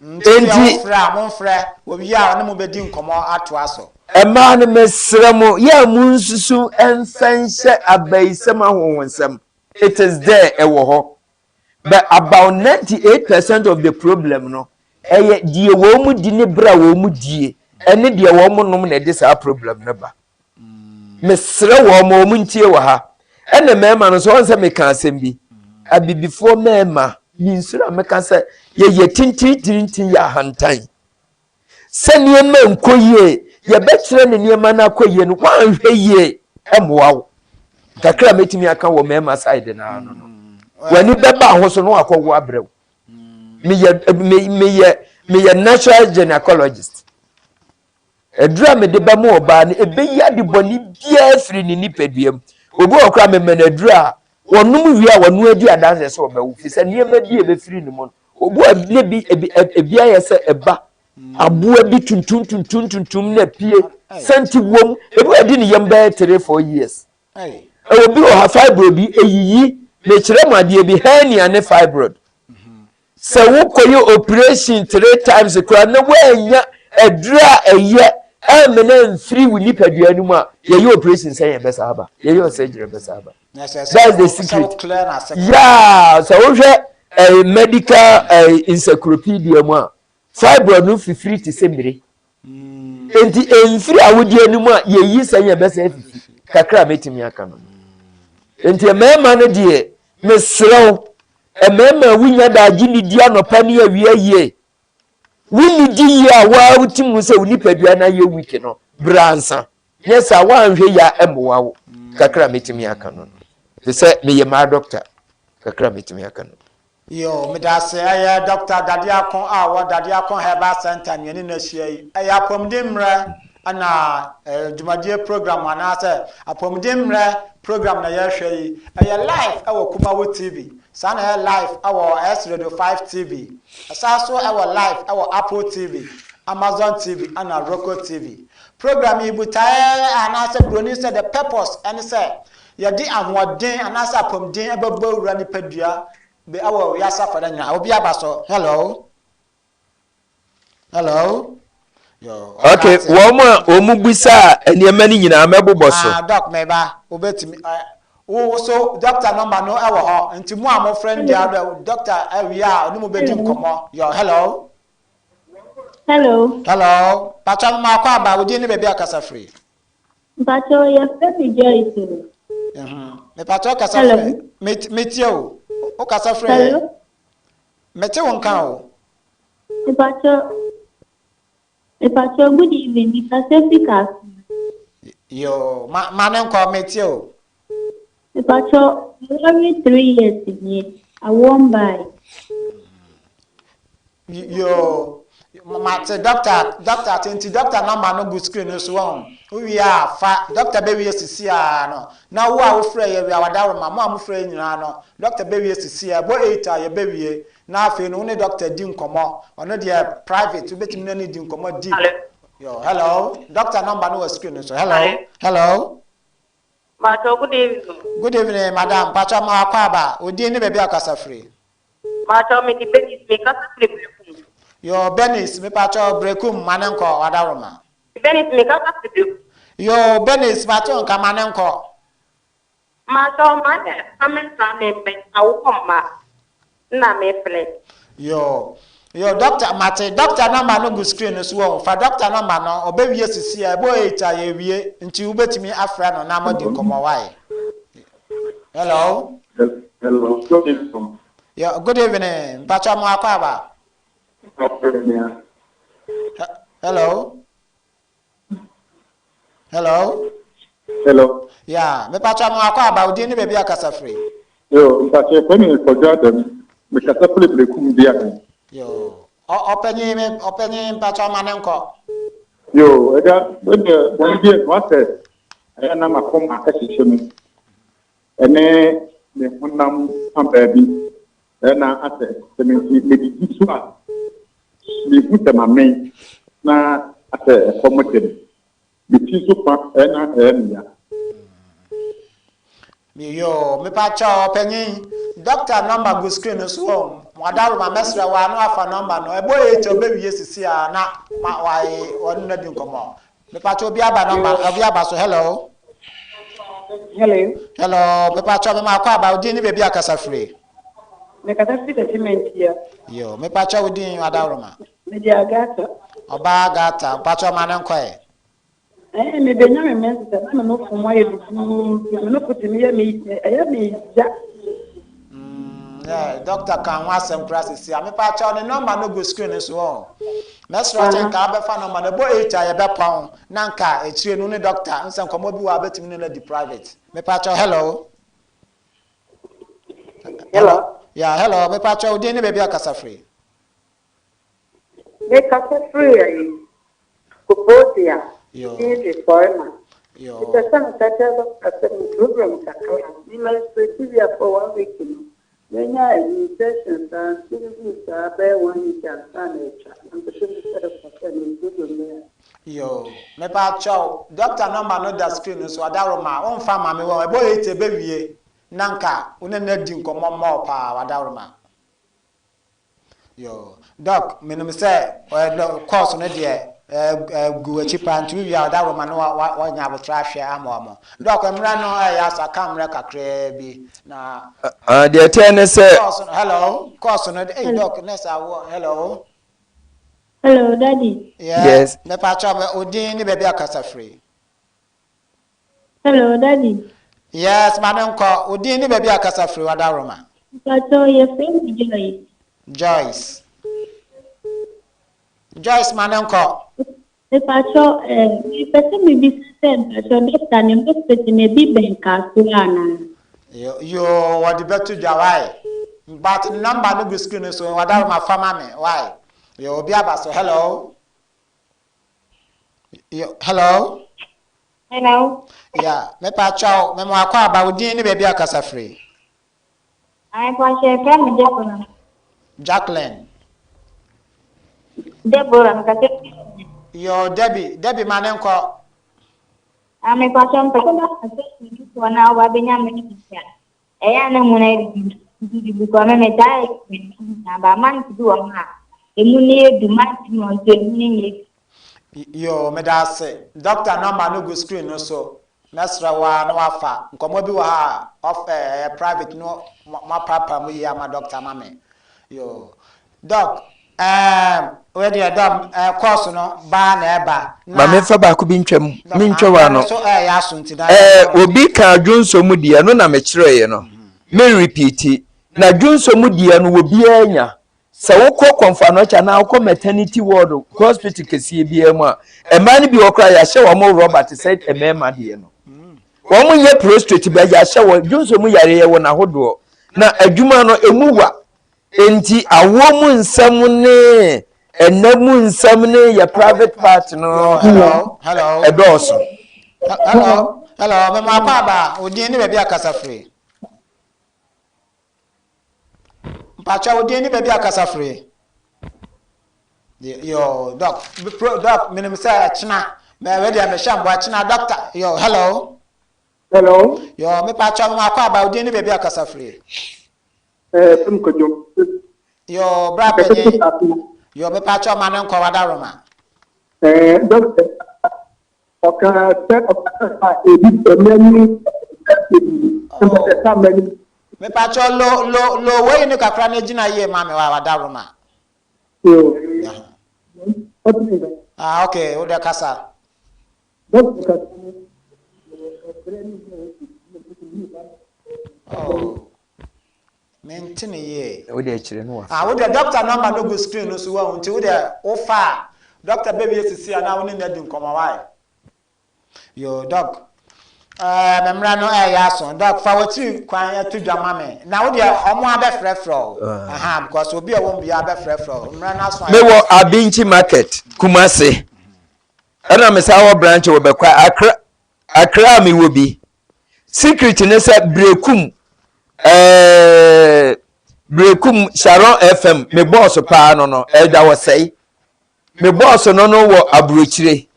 no. Nti deɛ wofrɛ a momfrɛ, wɔwie a ɔne mo bɛdi nkɔmmɔ atoa so. Mmaa no, mesrɛ mo, yɛ a monsusu mfa nhyɛ abayisɛm ahonhonsɛm. It is there, ɛwɔ hɔ. But about 98% of the problem no, ɛyɛ deɛ wɔn di ne berɛ a wɔn die, ɛne deɛ wɔn nom na ɛde saa problem no ba. Mesrɛ wɔn, wɔn ntie wɔ ha. Ɛna mmarima no nso, wɔn sɛ meka asɛm bi. Abibifoɔ mmarima, mensuro a meka sɛ yɛyɛ tintintintin yɛ ahantan. Sɛ nneɛma nkɔ yie, yɛbɛkyerɛ no nneɛma no akɔ yie no, woanhwɛ yie mmoa wo. Kakra a mɛtumi aka wɔ mmarima side no ano no, w'ani bɛba ho so na wakɔwo abrɛ wo. Meyɛ meyɛ meyɛ natural gynecologist. Aduru a mede bɛma ɔbaa no, ɛbɛyi ade bɔne biara firi ne nipadua mu. Obi wɔ koraa mema no aduru a, wɔnom wie a wɔno adi adanseɛ sɛ ɔbɛwo, firi sɛ nneɛma bi a ɛbɛfiri ne mu no, Obi a ne bi ebi ebi ayɛ sɛ ɛba aboa bi tuntum tuntum tuntum na pie sɛnti wom ebi wɔ di ne yam bɛyɛ 3, 4 years. Ɛwɔ bi wɔ ha, fibroid bi eyiyi. Mekyerɛ mu adeɛ bi, hernia ne fibroid, sɛ wokɔyɛ operation three times koraa na woanya aduru a ɛyɛ ɛmena mfiri wo nipadua no mu a, yɛyɛ operation sɛ yɛbɛsa aba, yɛyɛ surgery bɛsa aba. That's the secret. Yeah, sɛ wohwɛ medical encyclopedia mu a, fibroid no fifiri te sɛ mmire. Nti mfiri a wodi anim a yɛyi sɛ yɛn bɛsɛ afifi kakra a mɛtumi aka no. Nti mmarima no deɛ, mesrɛ wo, mmarima a wonya daagye ne di anɔpa ne awia yie, wonnidi yie a woa wotim hu sɛ wo nipadua no ayɛ weak no, bra ansa. Nyɛ saa, woanhwɛ yie a ɛmmoa wo. Kakra a mɛtumi aka no no, te sɛ meyɛ mmaa dɔkta, kakra a mɛtumi aka no. Yoo, medase. Ɛyɛ Dɔkta Dadeako a ɔwɔ Dadeako Herbal Centre na yɛne no ahyia yi. Ɛyɛ apɔmuden mmerɛ na dwumadie program anaasɛ apɔmuden mmerɛ program na yɛrehwɛ yi. Ɛyɛ live wɔ Kumawu TV. Saa na ɛyɛ live wɔ S Radio 5 TV. Ɛsan so wɔ live wɔ Apple TV, Amazon TV ɛna Roku TV. Program yi botaeɛ anaasɛ buroni sɛ the purpose ɛne sɛ yɛde ahoɔden anaasɛ apɔmuden ɛbɛbɔ wura nipadua bɛ ɛwɔ wiase afɔdɛ nyinaa. Obi aba so. Hello. Hello. Yo, okay, wɔn a wɔn bisa nneɛma no nyinaa mɛbobɔ so. Ah, doc, mɛba. Wobɛtumi. Wo so doctor number no ɛwɔ hɔ. Nti mo a mo frɛ no deɛ doctor awie a ɔne mo bɛdi nkɔmmɔ. Yo, hello. Hello. Hello. Pacho mo akɔ aba wo din ne baabi a kasa firi. Mpacho yɛfrɛ me Joyce o. Mhm. Me pacho kasa firi. Me me tie o. O kasa firi. Hello. Me te wo nka o. Mpacho Me pacho good evening me kasa fi Kasoa. Yo ma ma ne nkɔ me tie o. Me pacho me ware 3 years nie awoɔ mbae. Yoo, mate doctor, doctor te nti doctor number no gu screen no so wɔn. Wowie a fa doctor bɛwie sisi a no. Na wo a wofrɛ yɛ wia wadaworo ma mo a mofrɛ yɛ nyinaa no, doctor bɛwie sisi a ɛbɔ 8 a yɛbɛwie. Na afei no wo ne doctor di nkɔmmɔ. Ɔno deɛ private wobɛtumi ne no di nkɔmmɔ deep. Yo, hello. Doctor number no wɔ screen no so. Hello. Hello. Mpacho good evening. Good evening madam. Mpacho ma wakɔ aba. Odin ne baabi a ɔkasa firi. Mpacho me de Bernice me kasa firi Berekum. Yo Bernice me pacho Berekum ma ne nkɔ wadaworoma. Bernice me kasa firi Berekum. Yo Bernice pacho nka ma ne nkɔ. Mpacho ma yɛ family planning me awokɔ mma nna me frɛ. Yoo yoo doctor mate doctor number no gu screen no so wahu fa doctor number no ɔbɛwie sisi a ɛbɔ 8 a yɛwie nti wobɛtumi afrɛ no na moadi nkɔmmɔ wae hello. Hello, good evening. Yo, good evening. Mpacho mo akɔ aba. Hello. Hello. Hello. Yeah, me pacho mo akɔ aba odin ne baabi akasa firi. Yo, mpacho efɛ mi kɔjɔ adam. Me kasa firi berekum bi adan. Yo, ɔpanyin me ɔpanyin mpacho ama ne nkɔ. Yo, ɛda ɛdɛ wɔn bi ɛnu asɛ ɛyɛ na makoma ɛhyehyɛ mu ɛne me honam fa baabi ɛna asɛ sɛ me nti medidi so a mehu sɛ mamen na asɛ ɛkɔm de me. Me ti nso fa ɛna ɛyɛ me ya. Yoo mepakyɛw ɔpanyin doctor number gu screen no so o wadaroma mɛsrɛ wo a na wafa number no ɛbɔ eight ɔbɛwie sisi a na ma wae ɔne no adi nkɔmmɔ mepakyɛw obi aba number obi aba so hello Hello. Hello mepakyɛw mema akɔ aba odin ne baabi akasa firi. Mekasa firi Tɛkyimɛntia. Yoo mepakyɛw odin wadaroma. Mede Agatha. Ɔbaa Agatha, mpakyɛw ma no nkɔ ɛ. Ɛɛ me benya me menses a na me nofo mu ayɛ duduudu, me nofo tumi yɛ me ɛyɛ me ya. Mm, yeah, doctor kan ho asɛm kora sisi a mepakyɛw ne nɔmba no gu screen no so ɔ. Mɛsrɛ kyɛ nka abɛfa nɔmba no ɛbɔ 8 a yɛbɛpɔn na nka akyire no ne doctor nsɛ nkɔmmɔ bi wɔ a bɛtumi ne no adi private. Mepakyɛw hello. Hello. Yeah, hello. Mepakyɛw din ne baabi akasa firi. Me kasa firi ayi Koforidua, din de Foreman. Me pɛ sɛ me ka kyerɛ doctor sɛ me problem kakra, me menstruate wia for one week no, me nya ayi infection saa, nsuo no guu saa bɛyɛ one week ansa na atwa, na me pɛ sɛ me bisa doctor sɛ me problem bɛn a. Yoo mepa kyɛw doctor number no da screen no so adaworoma wo nfa ma me wɔ ɛbɔ 8 ɛbɛ wie na nka wo ne no adi nkɔmɔ more paa wadaworoma. Yoo. Doc, menim sɛ course no deɛ gu w'akyi paa nti wowie a ɔda roma no wanya abotra ahwɛ ama wɔn. Doc, mmerɛ no ɛyɛ aso aka mmerɛ kakraa bi na. Ah, deɛ ɛteɛ ne sɛ. Course no, hello, course no, hey doc, nurse awo, hello. Hello, daddy. Yes. Mepa kyɛw, me odin ne baabi akasa firi. Hello, daddy. Yes, ma no nkɔ. Wo din ne baabi a kasa firi wadaworoma. Mpakyɛw yɛfrɛ me Joyce. Joyce. Joyce ma no nkɔ. Mepakyɛw eh, mepɛ sɛ mebisa sɛ mpakyɛw dɔkta ne hospital no ebi bɛn Kasoa anaa? Yo, yoo, wɔde bɛto dwa why? But number no gu screen no so, wadaworoma fa ma me why? Yo, obi aba so, hello. Yo, hello. Hello. Yeah, me pa chow, me mo akɔ aba wo din ne baabi akasa firi. Ai, pa che fra me Deborah. Jacqueline. Deborah, me kasa. Yo, Debbie, Debbie ma ne nkɔ. Ah, me pa chow, me pese na kasa ni ko na wa benya me ni Ɛyɛ a na mu no ayɛ duduudu because me metaa yɛ na ba month bi wɔ hɔ a emu no yɛ du month bi wɔ nso emu no nyɛ du. Yoo meda ase doctor number no gu screen no so mɛsrɛ wo ara na wafa nkɔmmɔ bi wɔ ha a off air ɛyɛ private no moaprapra mu yie ama doctor ama me yoo doc ɛɛm wei deɛ doc ɛɛ course no baa na ɛba na Ma memfa baako bi ntwam mentwa w'ano. So ɛyɛ aso nti na. Ɛɛ obi ka dwonsɔ mu deɛ ɛno na mekyerɛeɛ no menrepeati na dwonsɔ mu deɛ no obiara nya sɛ wokɔ kɔmfoanɔkye anaa wokɔ maternity ward hospital kɛseɛ biara mu a mmaa no bi wɔ koraa yɛahyɛ wɔn rɔba te sɛ mmarima deɛ no wɔn nyɛ prostrate bɛ yɛahyɛ wɔn dwonsɔ mu yareɛ wɔ n'ahodoɔ na adwuma no emu wa Enti awoɔ mu nsɛm ne ɛnna mu nsɛm ne yɛ private part no Hello, hello. ɛdɔɔso. Hello, hello. Mema akɔ aba. Odin ne baabi akasa firi. Mpakyɛ odin ne baabi akasa firi. Yo, doc, pro, doc, menim sɛ ɛkyena, mɛ wei deɛ mehyɛ mbɔ ɛkyena, doctor, yo, hello. Hello. Yo, mepa kyɛw, mema akɔ aba, odin ne baabi a kasa firi. Eh, fim kojo. Yo, bra panyin. Yo, mepa kyɛw ma ne nkɔ wadaroma. Eh, doctor, ɔka sɛ ɔka sɛ ebi mmerɛ ni ɛsɛ mmerɛ ni. Mepa kyɛw lo lo lo wei ne kakra ne gyina yie ma me wa wadaroma. Yo. Ah, okay, wo de kasa. Oh. Mente ne yie. Wo deɛ kyerɛ no wa. Ah, wo deɛ doctor number no gu screen no so wahu nti wo deɛ wo fa a doctor bɛwie sisi a na wo ne no adi nkɔmmɔ why? Yo doc. Eh, me mmerɛ no ɛyɛ aso. Doc, fa w'akyiri kwan ɛto dwa ma me. Na wo deɛ ɔmo abɛfrɛfrɛ o. Aha, because obi a ɛwɔ mu biara bɛfrɛfrɛ o. Mmerɛ no aso a. Mewɔ Abinkyi market, Kumasi. Ɛna mesan wɔ branch wɔ Bɛkwa, Accra, Accra a mewɔ bi. Secret ne sɛ Berekum ɛɛ Berekum Sharon FM me bɔɔso paa no no ɛda wɔ sɛe. Me bɔɔso no no wɔ aburokyire.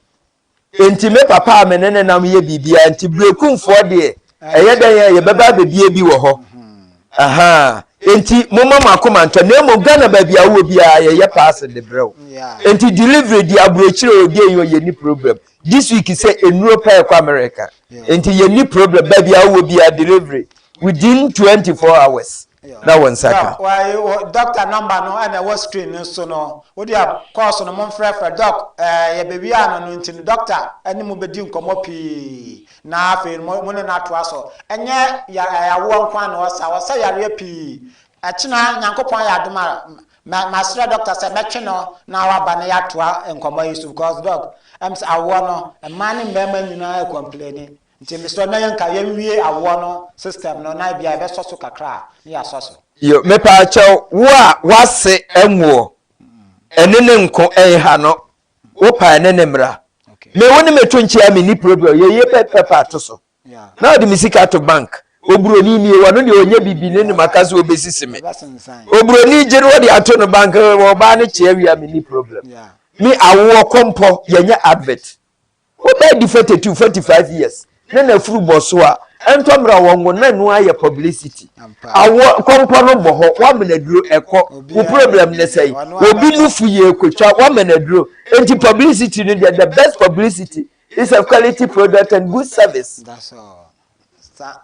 Enti me papa a me ne ne nam yɛ biribiara nti Berekumfoɔ deɛ ɛyɛ dɛn a yɛbɛba abɛbie bi wɔ hɔ. Ahaa enti momma mo akoma ntɔ na mmom Ghana baabi a wowɔ biara yɛyɛ parcel de brɛ wo. Enti delivery deɛ aburokyire o deɛ yi o yɛnni problem. This week sɛ nnuro pɛ ɛkɔ America nti yɛnni problem baabi a wowɔ biara delivery within 24 hours na wo nsa ka. Doc, doctor number no ɛna ɛwɔ screen no so no, wo deɛ course no momfrɛfrɛ doc, ɛɛ yɛbɛwia no no nti no doctor ɛne mo bɛdi nkɔmmɔ pii na afei no mo ne no atoa so. Ɛnyɛ ya ɛɛ awoɔ nko ara na ɔsa, ɔsa yareɛ pii. Ɛkyena Nyankopɔn ayɛ adom a Ma masrɛ doctor sɛ mɛtwe no na waba na yɛatoa nkɔmmɔ yi so because doc ɛm sɛ awoɔ no mmaa ne mmarima nyinaa ɛcomplaini nti mesrɛ na yɛnka yɛnwie awoɔ no system no na ebia yɛbɛsɔ so kakra a na yɛasɔ so. Yo, mepaakyɛw, wo a w'ase nwoɔ, ɛne ne nko ɛnha no, wo pa ɛne ne mmra. Me wo ne me to nkyea menni problem, yɛyɛ pɛ pɛpɛ ato so. Na ɔde me sika to bank. Oburoni nie, ɔno deɛ ɔnyɛ bibini ne maka sɛ ɔbɛsisi me. Oburoni gye no ɔde ato no bank, ɔbaa no kyea wia me ni problem. Me awoɔ kɔmpɔ, yɛnyɛ advert. Wobɛɛ di 42, 45 years, ne na furu bɔ so a, ɛntɔ mmerɛ wɔn ngo na ɛno ayɛ publicity. Awoɔ kɔmpɔ no bɔ hɔ, woamena duro ɛkɔ, wo problem ne sɛn? Obi nufu yɛ kotwa, woamena duro. Enti publicity no deɛ, the best publicity It's a quality product and good service. That's all. Sa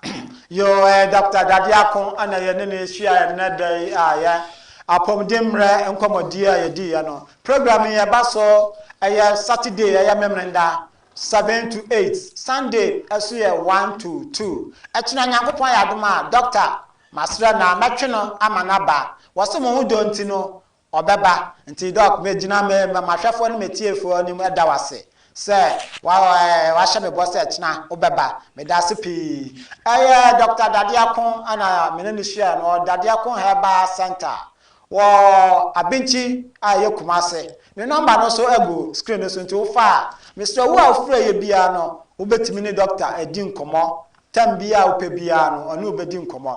yo eh, Dr. Dadeako ana yɛ ne ne hyia ɛnnɛ da yi a yɛ apɔmuden mmerɛ nkɔmmɔdie a yɛdiiɛ no. Program yi ɛba so ɛyɛ Saturday ɛyɛ Memeneda 7 to 8, Sunday ɛso yɛ 1 to 2. Ɛkyena Nyankopɔn ayɛ adom a Doctor masrɛ na mɛtwe no ama no aba. Wɔse mo ho dɔ nti no Ɔbɛba. Nti Doc, megyina me m'ahwɛfoɔ ne m'atiefoɔ anim da wo ase sɛ woahyɛ me bɔ sɛ kyena wobɛba. Meda ase pii. Ɛyɛ Doctor Dadeako na me ne no hyiaeɛ no wɔ Dadeako Herbal Centre wɔ Abinkyi a ɛyɛ Kumase. Ne nɔmba no nso gu screen no so nti wofa a, mesrɛ wo a wofrɛ yɛ biara no, wobɛtumi ne Doctor adi nkɔmmɔ Term biara a wopɛ biara no, ɔne wo bɛdi nkɔmmɔ.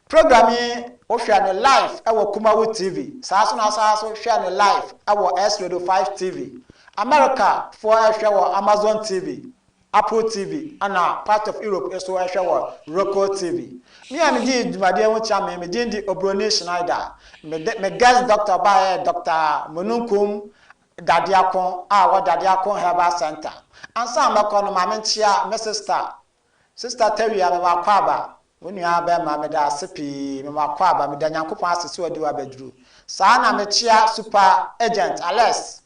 Program yi, wohwɛ no live wɔ Kumawu TV. Saa nso na wosan nso hwɛ no live wɔ S Radio 5 TV. America foɔ hwɛ wɔ Amazon TV, Apple TV, ɛna part of Europe nso hwɛ wɔ Roku TV. Me a medii dwumadie ho kyia me, me din de Obroni Schneider. Me, me guest doctor baeɛ Doctor Mununkum Dadeako a ɔwɔ Dadeako Herbal Centre. Ansa na mɛkɔ no, ma menkyea me sista, Sista Tawia, mema akwaaba, wo nua bɛrima, meda ase pii, mema akwaaba, meda Nyankopɔn ase sɛ wadi wo abɛduru. Saa na mekyea Super Agent Alex,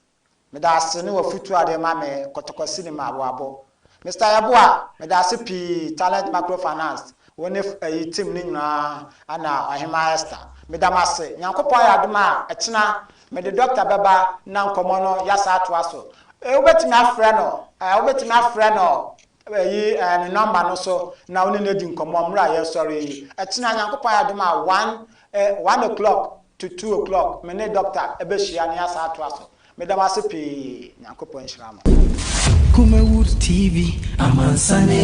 meda ase ne w'afutuo a wode ma me, Kɔtɔkɔ Cinema, Aboabo. Mister Yeboah, meda ase pii, Talent Macro Finance, wo ne ayi team no nyinaa ɛna Ɔhemaa Esther. Meda mo ase. Nyankopɔn ayɛ adom a, ɛkyena mede doctor bɛba na nkɔmmɔ no yɛasa atoa so. Eh, wobɛtumi afrɛ no, eh, wobɛtumi afrɛ no ayi eh, ne number no so na wo ne no adi nkɔmmɔ mmerɛ a yɛresɔre yi. Ɛkyena Nyankopɔn ayɛ adom a, one, eh, 1 o'clock to 2 o'clock me ne doctor ɛbɛhyia na yɛasa atoa so. Meda mo ase pii. Nyankopɔn nhyira mo. Kumawood TV, amansane.